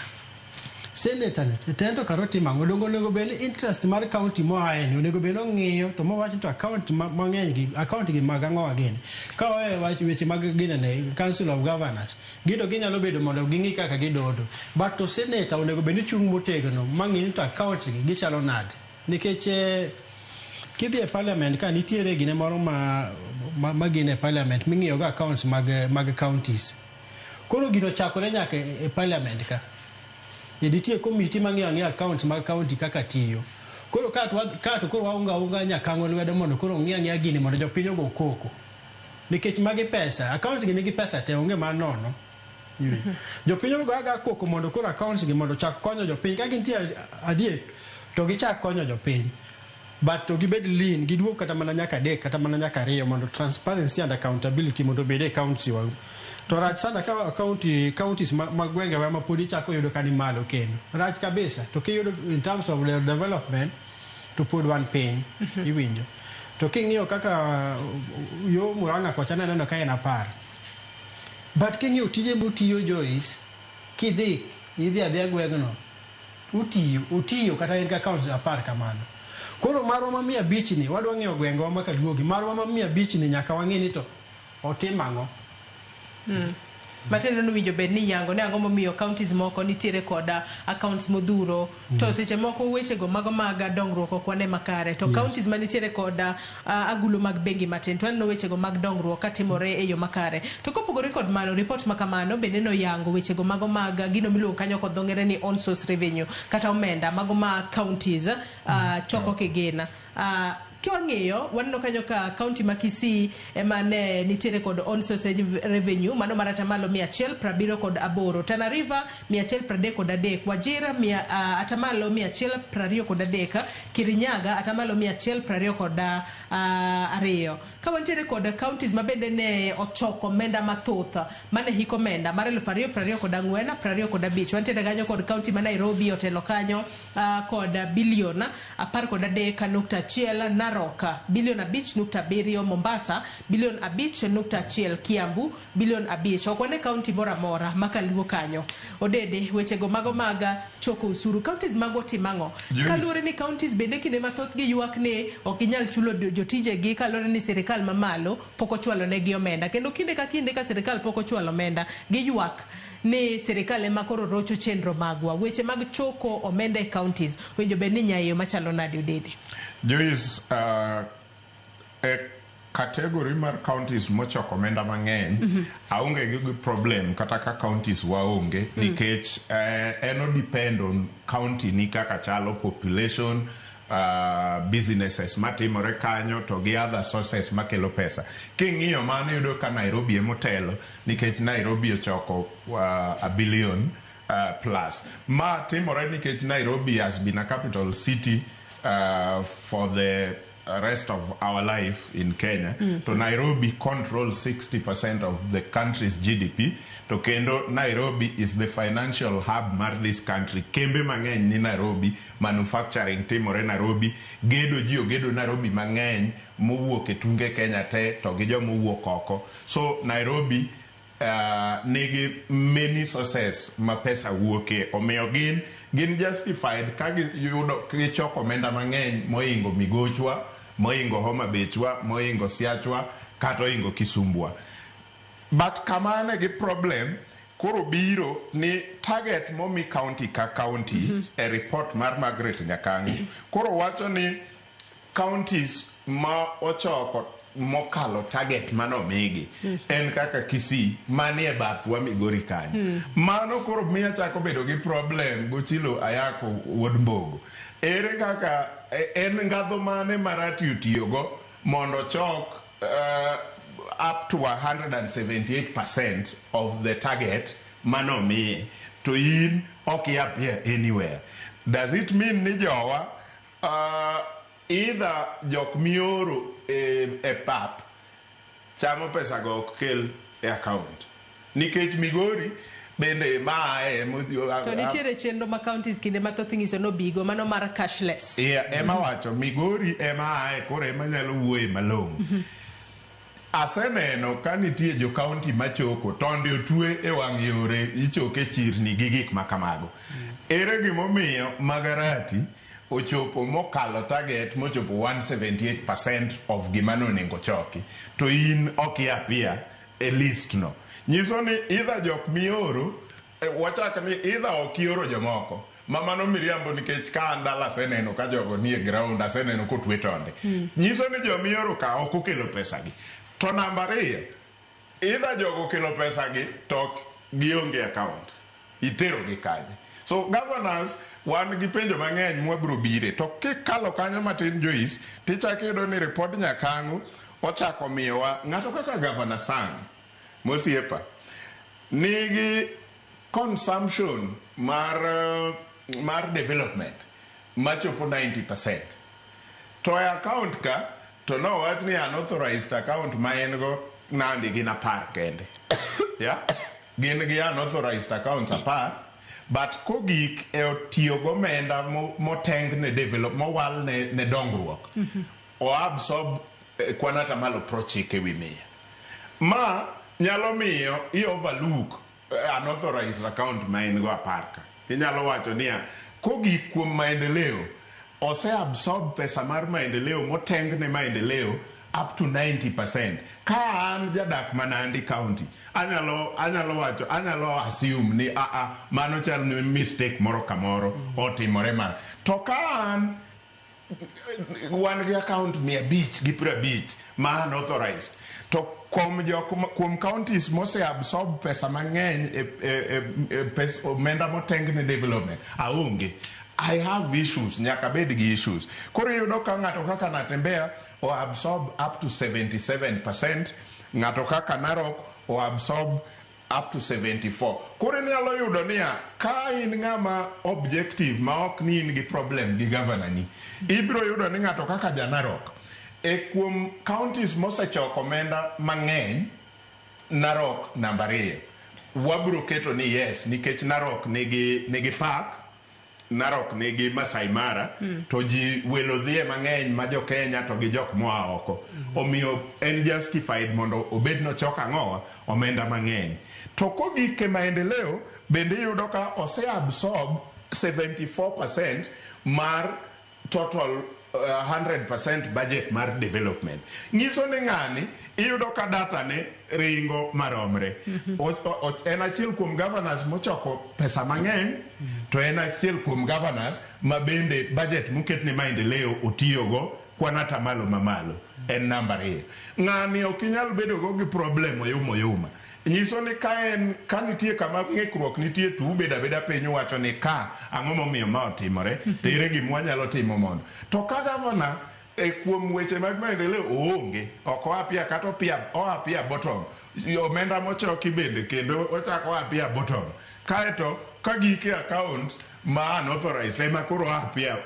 senator ni to en to kare otimo ang'o? Donge onego bed ni interest mar county moaye ni onego bed ni ong'iyo to mowach ni to account mang'eny gi account gi mag ang'owa gini. Ka owe wach weche mag ginene Council of Governors, gin to ginyalo bedo mondo ging'i kaka gidodo. But to senator onego bed ni chung' motegno mang'i ni to account gi gichalo nade. Nikech eh, kidhi e parliament ka nitiere gine moro ma gin e parliament ming'iyo go accounts mag counties. Koro gino chakore nyaka e parliament ka. E nitie committee mang'iyo ang'iya accounts mag county kaka tiyo. Koro ka to koro waunga unga Nyakang'o lwedo mondo koro ong'i ang'iya gini mondo jopiny ogo koko. Nikech magi pesa, accounts gi nigi pesa te, onge mar nono. Jopiny ogo aga koko mondo koro accounts gi mondo chak konyo jopiny. Ka gintie adier to gichak konyo jopiny. But to gibed lean, giduog kata mana nyaka adek, kata mana nyaka ariyo mondo transparency and accountability mondo obed e county wa. To rach sana ka county, counties ma gwengewa ma pod ichako yudo ka ni malo kendo. Rach kabisa. To kiyudo in terms of the development to pod wan piny. Iwinjo. To king'iyo kaka yo Murang'a kocha naneno ka en 10. But king'iyo tije motiyo Joyce, kidhi idhi adhiya gweng'no, utiyo, otiyo kata en ka counties 10 kamano. Koro marwa ma 500 ni, wadwa ng'iyo gwengewa ma Kaluogi, marwa ma 500 ni nyaka wang'i ni to otim ang'o. Matiende ni owinjo bed ni yango ni ang'o momiyo counties moko nitiere koda accounts modhuro to seche moko wechego mago mag dongruok ok wane makare to counties manitiere koda agulo mag bengi matin to waneno wechego mag dongruok katimore e yo makare. To kopogore kod mano, report ma kamano bende noyango wechego mago mag gino miluongo kanyo kod dho ngere ni own source revenue kata omenda mago ma counties choko kigina. Kiwang'iyo waneno kanyo ka county ma Kisii ema ne nitiere kod own source revenue mano mar atamalo 178, Tana River 133, Wajir atamalo 123, Kirinyaga atamalo 122. Ka wantiere kod counties ma bende ne ochoko omenda mathoth mane hik omenda mar 2024 25, wantiere kanyo kod county ma Nairobi otelo kanyo kod bilion 13.1, Narok bilion 5.7, Mombasa bilion 5.1, Kiambu bilion 5. Ok wane county moro amora makaluo kanyo. Odede wechego mago mag choko osuru, counties mago timo ang'o? Kaluwore ni counties bende kinde mathoth giywak ni ok ginyal chulo jotijegi kaluwore ni sirikal mamalo pok ochwalo negi omenda, kendo kinde ka kinde ka sirikal pok ochwalo omenda giywak ni sirikal ema koro rocho chenro magwa. Weche mag choko omenda e counties winjo bed ni nyayo machalo nade Odede? Joyce, e category mar counties mochoko omenda mang'eny, aonge gi problem kata ka counties waonge, nikech en o depend on county ni kaka chalo, population, businesses matimore kanyo to gi other sources makelo pesa. King'iyo mano iyudo ka Nairobi emotelo nikech Nairobi ochoko a billion plus. Ma timore nikech Nairobi has been a capital city for the rest of our life in Kenya. To Nairobi controls 60% of the country's GDP. To kendo Nairobi is the financial hub mar this country. Kembe mang'eny ni Nairobi, manufacturing timore Nairobi, gedo ji ogedo Nairobi mang'eny mowuok e tunge Kenya te to gi joma owuok oko. So Nairobi nigi many sources ma pesa wuoke, omiyo gin justified ka giyudo gichoko omenda mang'eny moingo Migochwa, moingo Homa Baychwa, moingo Siachwa kata oingo Kisumbwa. But kama ane gi problem koro biro ni target momi county ka county e report mar Margaret Nyakango koro wacho ni counties ma ochoko mokalo target manomigi en kaka Kisii manie bathwa Migori kanyo. Mano koro miyo achako bedo gi problem Gochilo Ayako wuod Mbogo. Ere kaka en ngadho mane marati otiyogo mondo ochok up to 178% of the target manomiye to in ok i appear anywhere? Does it mean ni jowa either jok mioro e pap chamo pesa go ok kel e account? Nikech Migori Bende mae To nitiere chenro ma counties kinde mathoth inyiso nobigo mano mar cashless. Yeah, ema wacho Migori ema ae koro ema nyalo wuoye malong'o. Aseneno ka nitie jo county machoko tonde otwe e wang' yore ichoke chirni gi gik ma kamago. Ere gimomiyo Magarati ochopo mokalo target mochopo 178% of gima nonego choki to in ok iapia e list no. Nyiso ni either jok mioro wachak ni either ok ioro jomoko ma mano miriambo nikech ka an dala aseneno ka jogo nie ground aseneno kotwe tonde. Nyiso ni jomioro ka ok okelo pesa gi. To namba ariyo, either jogo okelo pesa gi to ok gionge account. Itero gi kanye? So governors wan gi penjo mang'eny mwabiro bire. To kikalo kanyo matin Joyce, tichako iyudo ni ripod Nyakang'o ochako miyowa ng'ato kaka Governor Sang mosiepa nigi consumption mar development machopo 90%. To e account ka to nowach ni unauthorized account ma en go Nandi gin 10 kende. Yeah? Gin gi unauthorized accounts 10 but kogik e tiyo gomenda moteng ne develop mowal ne dongruok o absorb kwan atamalo 90 ewi 100. Ma nyalo miyo i overlook unauthorized account ma en go 10 ka. Inyalo wacho niya kogik kuom maendeleo ose absorb pesa mar maendeleo moteng ne maendeleo up to 90%. Ka an jadak ma Nandi County, anyalo wacho, anyalo assume ni mano chal ni mistake moro kamoro otimore ma. To ka an wan gi account 550 ma unauthorized, to kuom counties mose absorb pesa mang'eny e omenda moteng ne development, aonge. I have issues, nyaka bed gi issues. Koro iyudo ka ng'ato kaka Natembeya o absorb up to 77%, ng'ato kaka Narok o absorb up to 74. Koro inyalo yudo niya, ka in ng'ama objective ma ok ni in gi problem gi governor ni, ibiro yudo ni ng'ato kaka ja Narok, e kuom counties mosechoko omenda mang'eny, Narok namba 2. Wabiro keto ni yes, nikech Narok nigi park, Narok nigi Masai Mara, to ji welo dhiye mang'eny ma jo Kenya to gi jok moa oko. Omiyo en justified mondo obed nochok ang'owa omenda mang'eny. To kogik e maendeleo, bende iyudo ka ose absorb 74% mar total 100% budget mar development. Nyiso ni ng'ani iyudo ka data ne ringo maromre. En achiel kuom governors mochoko pesa mang'eny, to en achiel kuom governors ma bende budget moket ne maendeleo otiyogo kwan atamalo mamalo. En namba 2. Ng'ani ok inyal bedo go gi problem oyuma oyuma. Nyiso ni ka nitie kama ng'ikruok nitie to ubedo abeda piny uwacho ni ka ang'o momiyo ma otimore, to ere gima wanyalo timo mondo. To ka governor e kuom weche mag maendeleo oonge, ok oapia kata oapia bottom, omenda mochoki bende kendo ochako oapia bottom. Kaeto ka gike account ma unauthorized ema koro oapia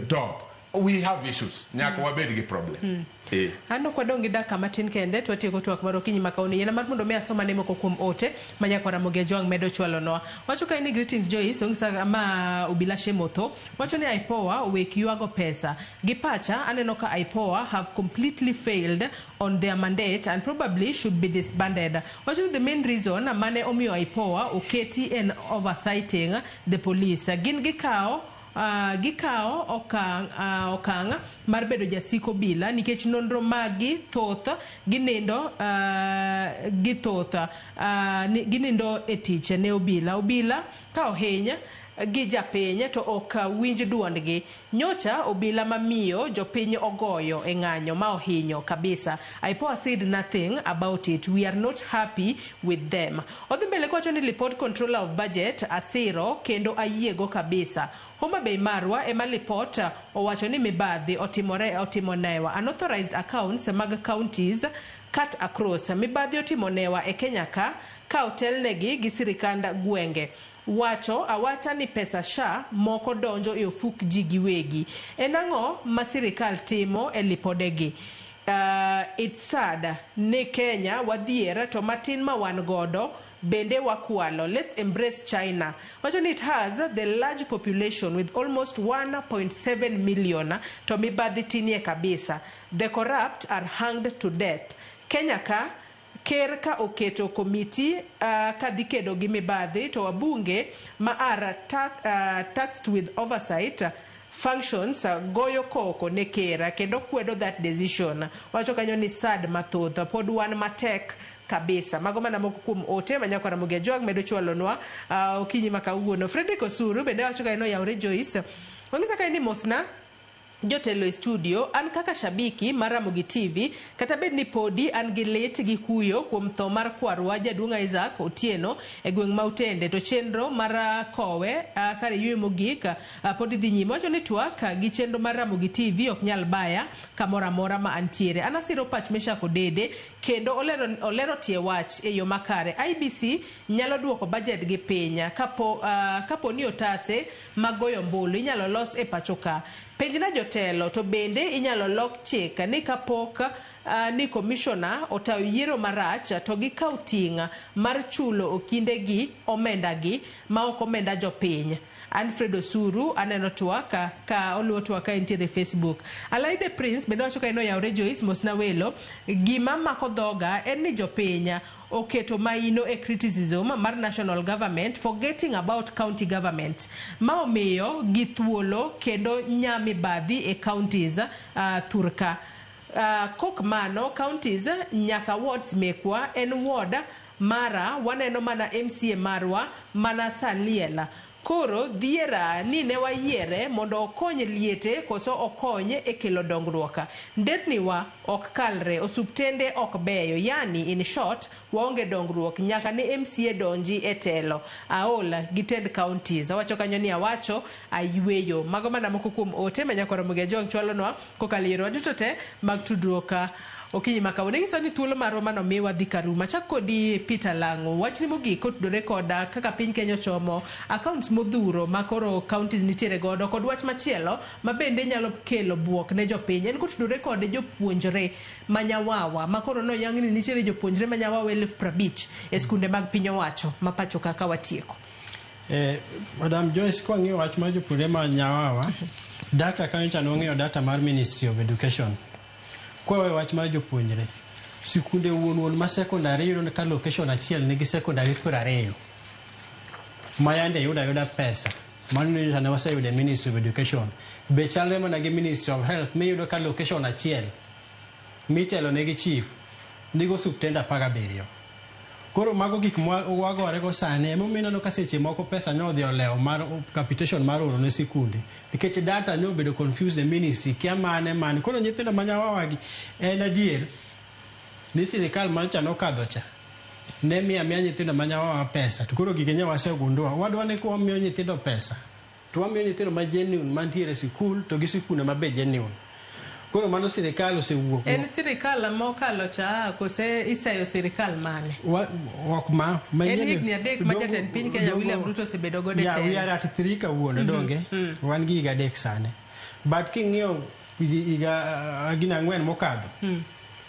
top. We have issues. Nyaka wabed gi problem. An ok wadong' gi dakika matin kende to watieko twak mar okinyi ma kawuono. Yiena mar mondo mi asoma ne moko kuom ote ma nyakwar Ramogi Ajwang' medo chwalonwa. Wacho kae ni greetings Joyce, ong'isa ma Obila Shemotho. Wacho ni IPOA owek ywago pesa. Gi pacha aneno ka IPOA have completely failed on their mandate and probably should be disbanded. Wacho ni the main reason mane omiyo IPOA oketi en oversighting the police. Gin gikawo okang' mar bedo jasik obila nikech nonro magi thoth ginindo ginindo e tich ne obila. Obila ka ohiny gi japiny to ok winj duondgi. Nyocha obila mamiyo jopiny ogoyo e ng'anyo ma ohinyo kabisa. IPOA said nothing about it. We are not happy with them. Odhi mbele kowacho ni report controller of budget asiro kendo ayiego kabisa. Homa Bay marwa ema lipot owacho ni mibadhi otimonewa. Unauthorized accounts mag counties cut across. Mibadhi otimonewa e Kenya ka otelnegi gi sirikand gwenge. Wacho awacha ni pesa SHA moko donjo e ofuk ji giwegi. En ang'o ma sirikal timo e lipodegi? It's sad ni Kenya wadhier to matin ma wan godo bende wakwalo. Let's embrace China. Wacho ni it has the large population with almost 1.7 million to mibadhi tinie kabisa. The corrupt are hanged to death. Kenya ka ker ka oketo komiti kadhi kedo gi mibadhi to wabunge ma are tasked with oversight functions goyo koko ne ker kendo kwedo that decision. Wacho kanyo ni sad mathoth pod wan matek kabisa. Mago mana moko kuom ote ma nyako Ramogi Ajwang medo chwalonwa okinyi ma kawuono. Frederick Osuru bende wacho kanyo ni oyawre Joyce. Ong'isa kanyo ni mosna jotelo e studio, an kaka shabiki mar Ramogi TV, kata bed ni podi an gi lit gi kuyo kuom tho mar kwarwa jaduong' Isaac Otieno e gweng' ma Utende, to chenro mar kowe kar yueyo mogik pod dhi nyime. Wacho ni twak gi chenro mar Ramogi TV ok nyal baya kamoro amora ma antiere. An asiro pach Meshak Odede kendo olero tie wach e yo makare. IBC nyalo duoko budget gi piny kapo ni otase mag goyo ombulu inyalo los e pacho ka. Penjna jotelo to bende inyalo lok chik ni kapok ni komishona otayo yiero marach to gikaw ting' mar chulo okindegi omenda gi ma ok omenda jopiny. Alfred Osuru aneno twak ka oluwo twak ka entiere e Facebook. Alaide Prince bende wacho ka en oyawre Joyce mosna welo. Gima mako dhoga en ni jopiny oketo maino e criticism mar national government forgetting about county government. Ma omiyo gi thuolo kendo nyamibadhi e counties thurka. Kok mano counties nyaka wards mekwa en ward mara waneno mana MCA marwa mana Saliela. Koro dhiera ni ne wayiere mondo okony liete koso okony e kelo dongruok. Nderniwa ok kalre, osuptende ok beyo, yani in short waonge dongruok nyaka ne MCA donji e telo. Aol gi tend counties. Awacho kanyo ni awacho ayweyo. Mago mana moko kuom ote ma nyako Ramogi Ajwang' chwalonwa kokalo e yorewa duto te mag tudruok okinyi ma kawuono. Inyiso ni thuolo marwa mano miwa dhi karumo. Achak kodi Peter Lang'o. Wachni mogik kotudore kod kaka piny Kenya ochomo accounts modhuro ma koro counties nitiere godo kod wach machielo ma bende nyalo kelo buok ne jopiny en kotudore kod jopuonjre ma nyawawa ma koro noyang ni nitiere jopuonjre ma nyawawa 50,000 e skunde mag piny owacho ma pacho kaka watieko. Madam Joyce, kwa ng'iyo wach mar jopuonjre ma nyawawa, data kanyo cha nwang'iyo data mar Ministry of Education. Kwa wach mar jopuonjre, sikunde wuon wuon ma secondary iyudo ka location achiel nigi secondary 20 ma yande yudo ayuda pesa. Mano nyiso ne waseyudo e Ministry of Education. Be chalre mana gi Ministry of Health miyudo ka location achiel mitelo negi chief nigi osuptende 17. Koro mago gik ma wagore go sani emomiyo ineno ka seche moko pesa ne odhi olewo mar capitation mar oro ne sikunde nikech data ne obedo confused e ministry kia mane mane. Koro nyithindo ma nyawawagi en adier ni sirikal manyocha nokadho cha ne miyo amiya nyithindo ma nyawawa pesa to koro gige ne wasegundua wadwa ni kwamiyo nyithindo pesa to wamiyo nyithindo ma genuine mantiere e sikul to gi sikunde ma be genuine. Koro mano sirikal osewuok. En sirikal mokalo cha kose iseyo sirikal mane? Ok ma En higni 3 ma jatend piny Kenya William Ruto osebedo godo e Yeah, we telo. are at 3 kawuono donge? Wan gi higa 3 sani. But king'iyo higa gina 4 mokadho.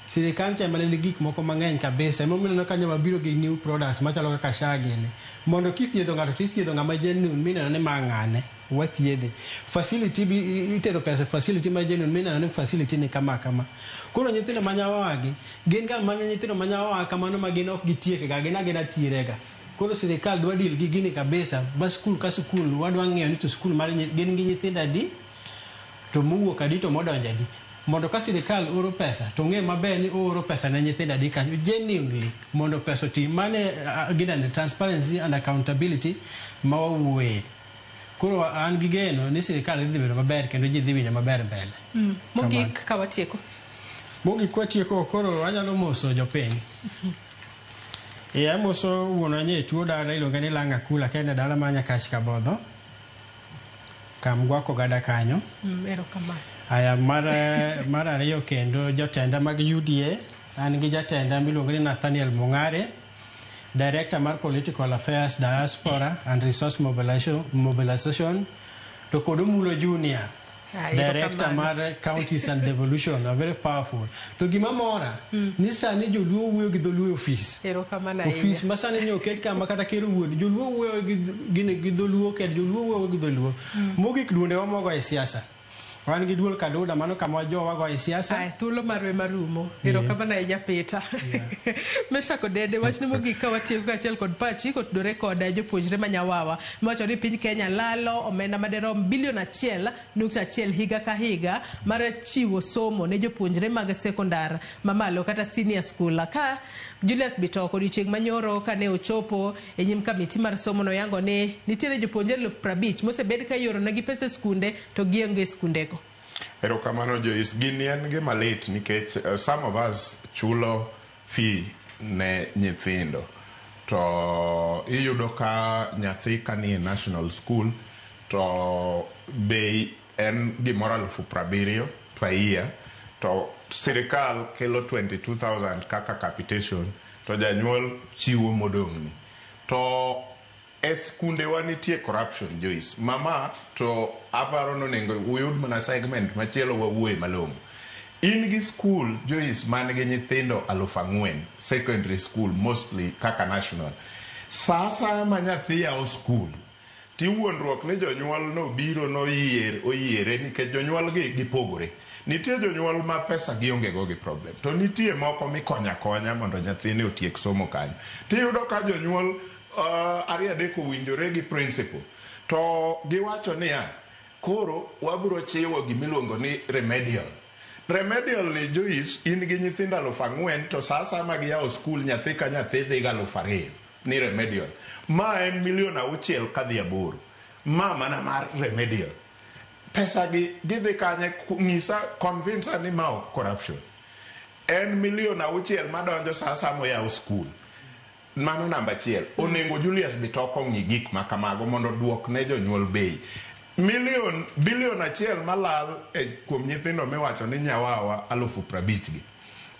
Sirikal cha ema ne nigi gik moko mang'eny kabisa. Emomiyo ineno ka wabiro gi new products machalo kaka SHA gini. Mondo kithiedho ng'ato tithiedho ng'ama genuine mineno ni ma ng'ane. Wathiedhe. Facility bi itero pesa facility ma genuine mineno ni facility ni kama kama. Koro nyithindo ma nyawawagi gin ga mana nyithindo ma nyawawa kamano ma gin ok gitiek ga gin agina tierega. Koro sirikal dwa deal gi gini kabisa ma skul ka skul wadwa ng'iyo ni to skul mar gin gi nyithindo adi to mowuok adi to modonjo adi. Mondo ka sirikal oro pesa to ng'e maber ni ooro pesa ne nyithindo adi kanyo genuinely mondo pesa oti. Mane ginene transparency and accountability ma wawuoye. Koro an gi geno ni sirikal dhi bedo maber kendo ji dhi winjo maber mbele. Mogik ka watieko. Mogik kwatieko koro anyalo moso jopiny. Amoso wuonwa nye tuo dala iluonge ni Langa Kula kende dala ma Nyakach Kabodho. Kamgwako gada kanyo. Erokamano. Aya mar ariyo kendo jotenda mag UDA an gi jatenda miluongo ni Nathaniel Mong'are, Director mar Political Affairs, Diaspora and Resource Mobilization to kod Omulo Junior. Director mar Counties and Devolution are very powerful. To gima mora ni sani joluo wuoyo gi dholuo e ofis. Erokamano ahinya. Ofis ma sani nyo oket kama kata ker owuon joluo wuoyo gi dholuo kendo joluo wuoyo gi dholuo. Mogik duonde wa mogo e siasa. Wan gi duol Kaduda mano kama jowa go e siasa. Ai, thuolo marwe marumo. Erokamano ahinya Peter. Meshak Odede, wachni mogik ka watieko kaachiel kod pachi kotudore kod jopuonjre ma Nyawawa miwacho ni piny Kenya lalo omenda maderom bilion 1.1 higa ka higa mar chiwo somo ne jopuonjre mag sekondar mamalo kata senior school. Ka Julius Bitok odiochieng' manyoro kane ochopo e nyim kamiti mar somo noyango ni nitiere jopuonjre 50,000 mosebed ka ioronegi pesa e skunde to gionge e skundego. Erokamano Joyce, gini en gima lit nikech some of us chulo fee ne nyithindo to iyudo ka nyathi kanie national school to bei en gimoro 70,000 per year to sirikal kelo 22,000 kaka capitation to janyuol chiwo modong'ni to e skundewa nitie corruption Joyce. Mama to aparo nonego uyud mana segment machielo wawuoye malong'o. In gi school Joyce man gi nyithindo 4,000 secondary school mostly kaka national. Sa asaya ma nyathi yawo school tiwuondruok ni jonyuol no biro noyier oyiere nikech jonyuol gi gipogore. Nitie jonyuol ma pesa gionge go gi problem to nitie moko mikonya konya mondo nyathini otiek somo kanyo. Tiyudo ka jonyuol ariyo adek owinjore gi principal to giwacho niya koro wabiro chiwo gimiluongo ni remedial. Remedial ni Joyce in gi nyithindo 4,000 to sa asaya ma giyawo skul nyathi ka nyathi dhi ga 2,000 ni remedial. Ma en milion 6 kadhi 8. Ma mana mar remedial. Pesa gi gidhi kanye ng'isa convince ni ma ok corruption. En milion 6 madonjo sa asaya moyawo skul. Mano namba achiel. Onego Julius Bitok ong'i gik ma kamago mondo oduok ne jonyuol bei. Bilion 1 malal e kuom nyithindo miwacho ni Nyawawa 50,000 gi.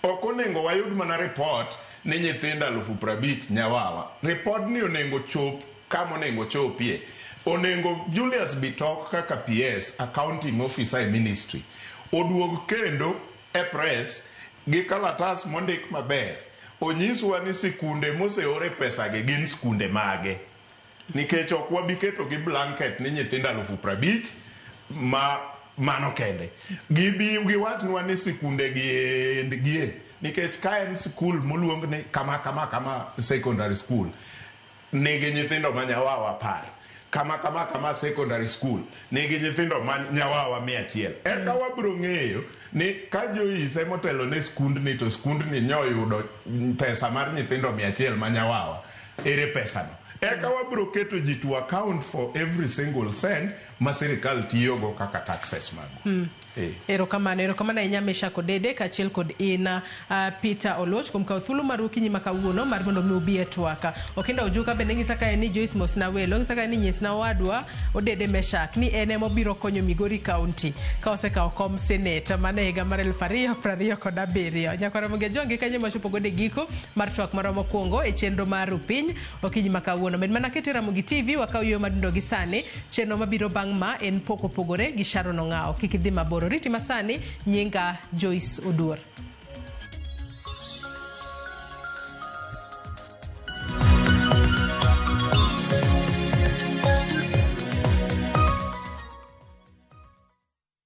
Ok onego wayud mana report ni nyithindo 50,000 Nyawawa. Report ni onego chop kama onego chopie. Onego Julius Bitok kaka PS, accounting officer e ministry, oduog kendo e press gi kalatas mondik maber. Onyiswa ni sikunde moseore pesa gi gin skunde mage. Nikech ok wabi keto gi blanket ni nyithindo 50,000 ma mano kende. Gibi giwachnwa ni sikunde gi endgie. Nikech ka en skul moluong ni kama kama kama secondary school nigi nyithindo ma Nyawawa 10. Kama kama kama secondary school nigi nyithindo ma Nyawawa 100. Eka wabiro ng'eyo ni ka Joyce emotelo ne skundni to skundni nyoyudo pesa mar nyithindo 100 ma Nyawawa. Ere pesano? Eka wabiro keto ji to account for every single cent ma sirikal tiyogo kaka taxes mago. Erokamano, erokamano ahinya Meshak Odede kaachiel kod in Peter Oluoch kuom kawo thuolo mar okinyi ma kawuono mar mondo mi ubi e twak. Okinda Ojuka bende ng'isa kae ni Joyce mosna welo, ng'isa kae ni nyisna owadwa Odede Meshak ni en ema obiro konyo Migori County ka osekawo kom senate mana e higa mar 2027. Nyakwara Mogi Ajuangi kanyo machopo godo e giko mar twak marwa mokwongo e chenro mar Rupiny okinyi ma kawuono. Med mana kete Ramogi TV wakaw yo madundo gi sani. Chenro mabiro bang' ma en pok opogore gi Sharon Ong'awo. Kik idhi mabor. Oriti masani, nyinga Joyce Oduor.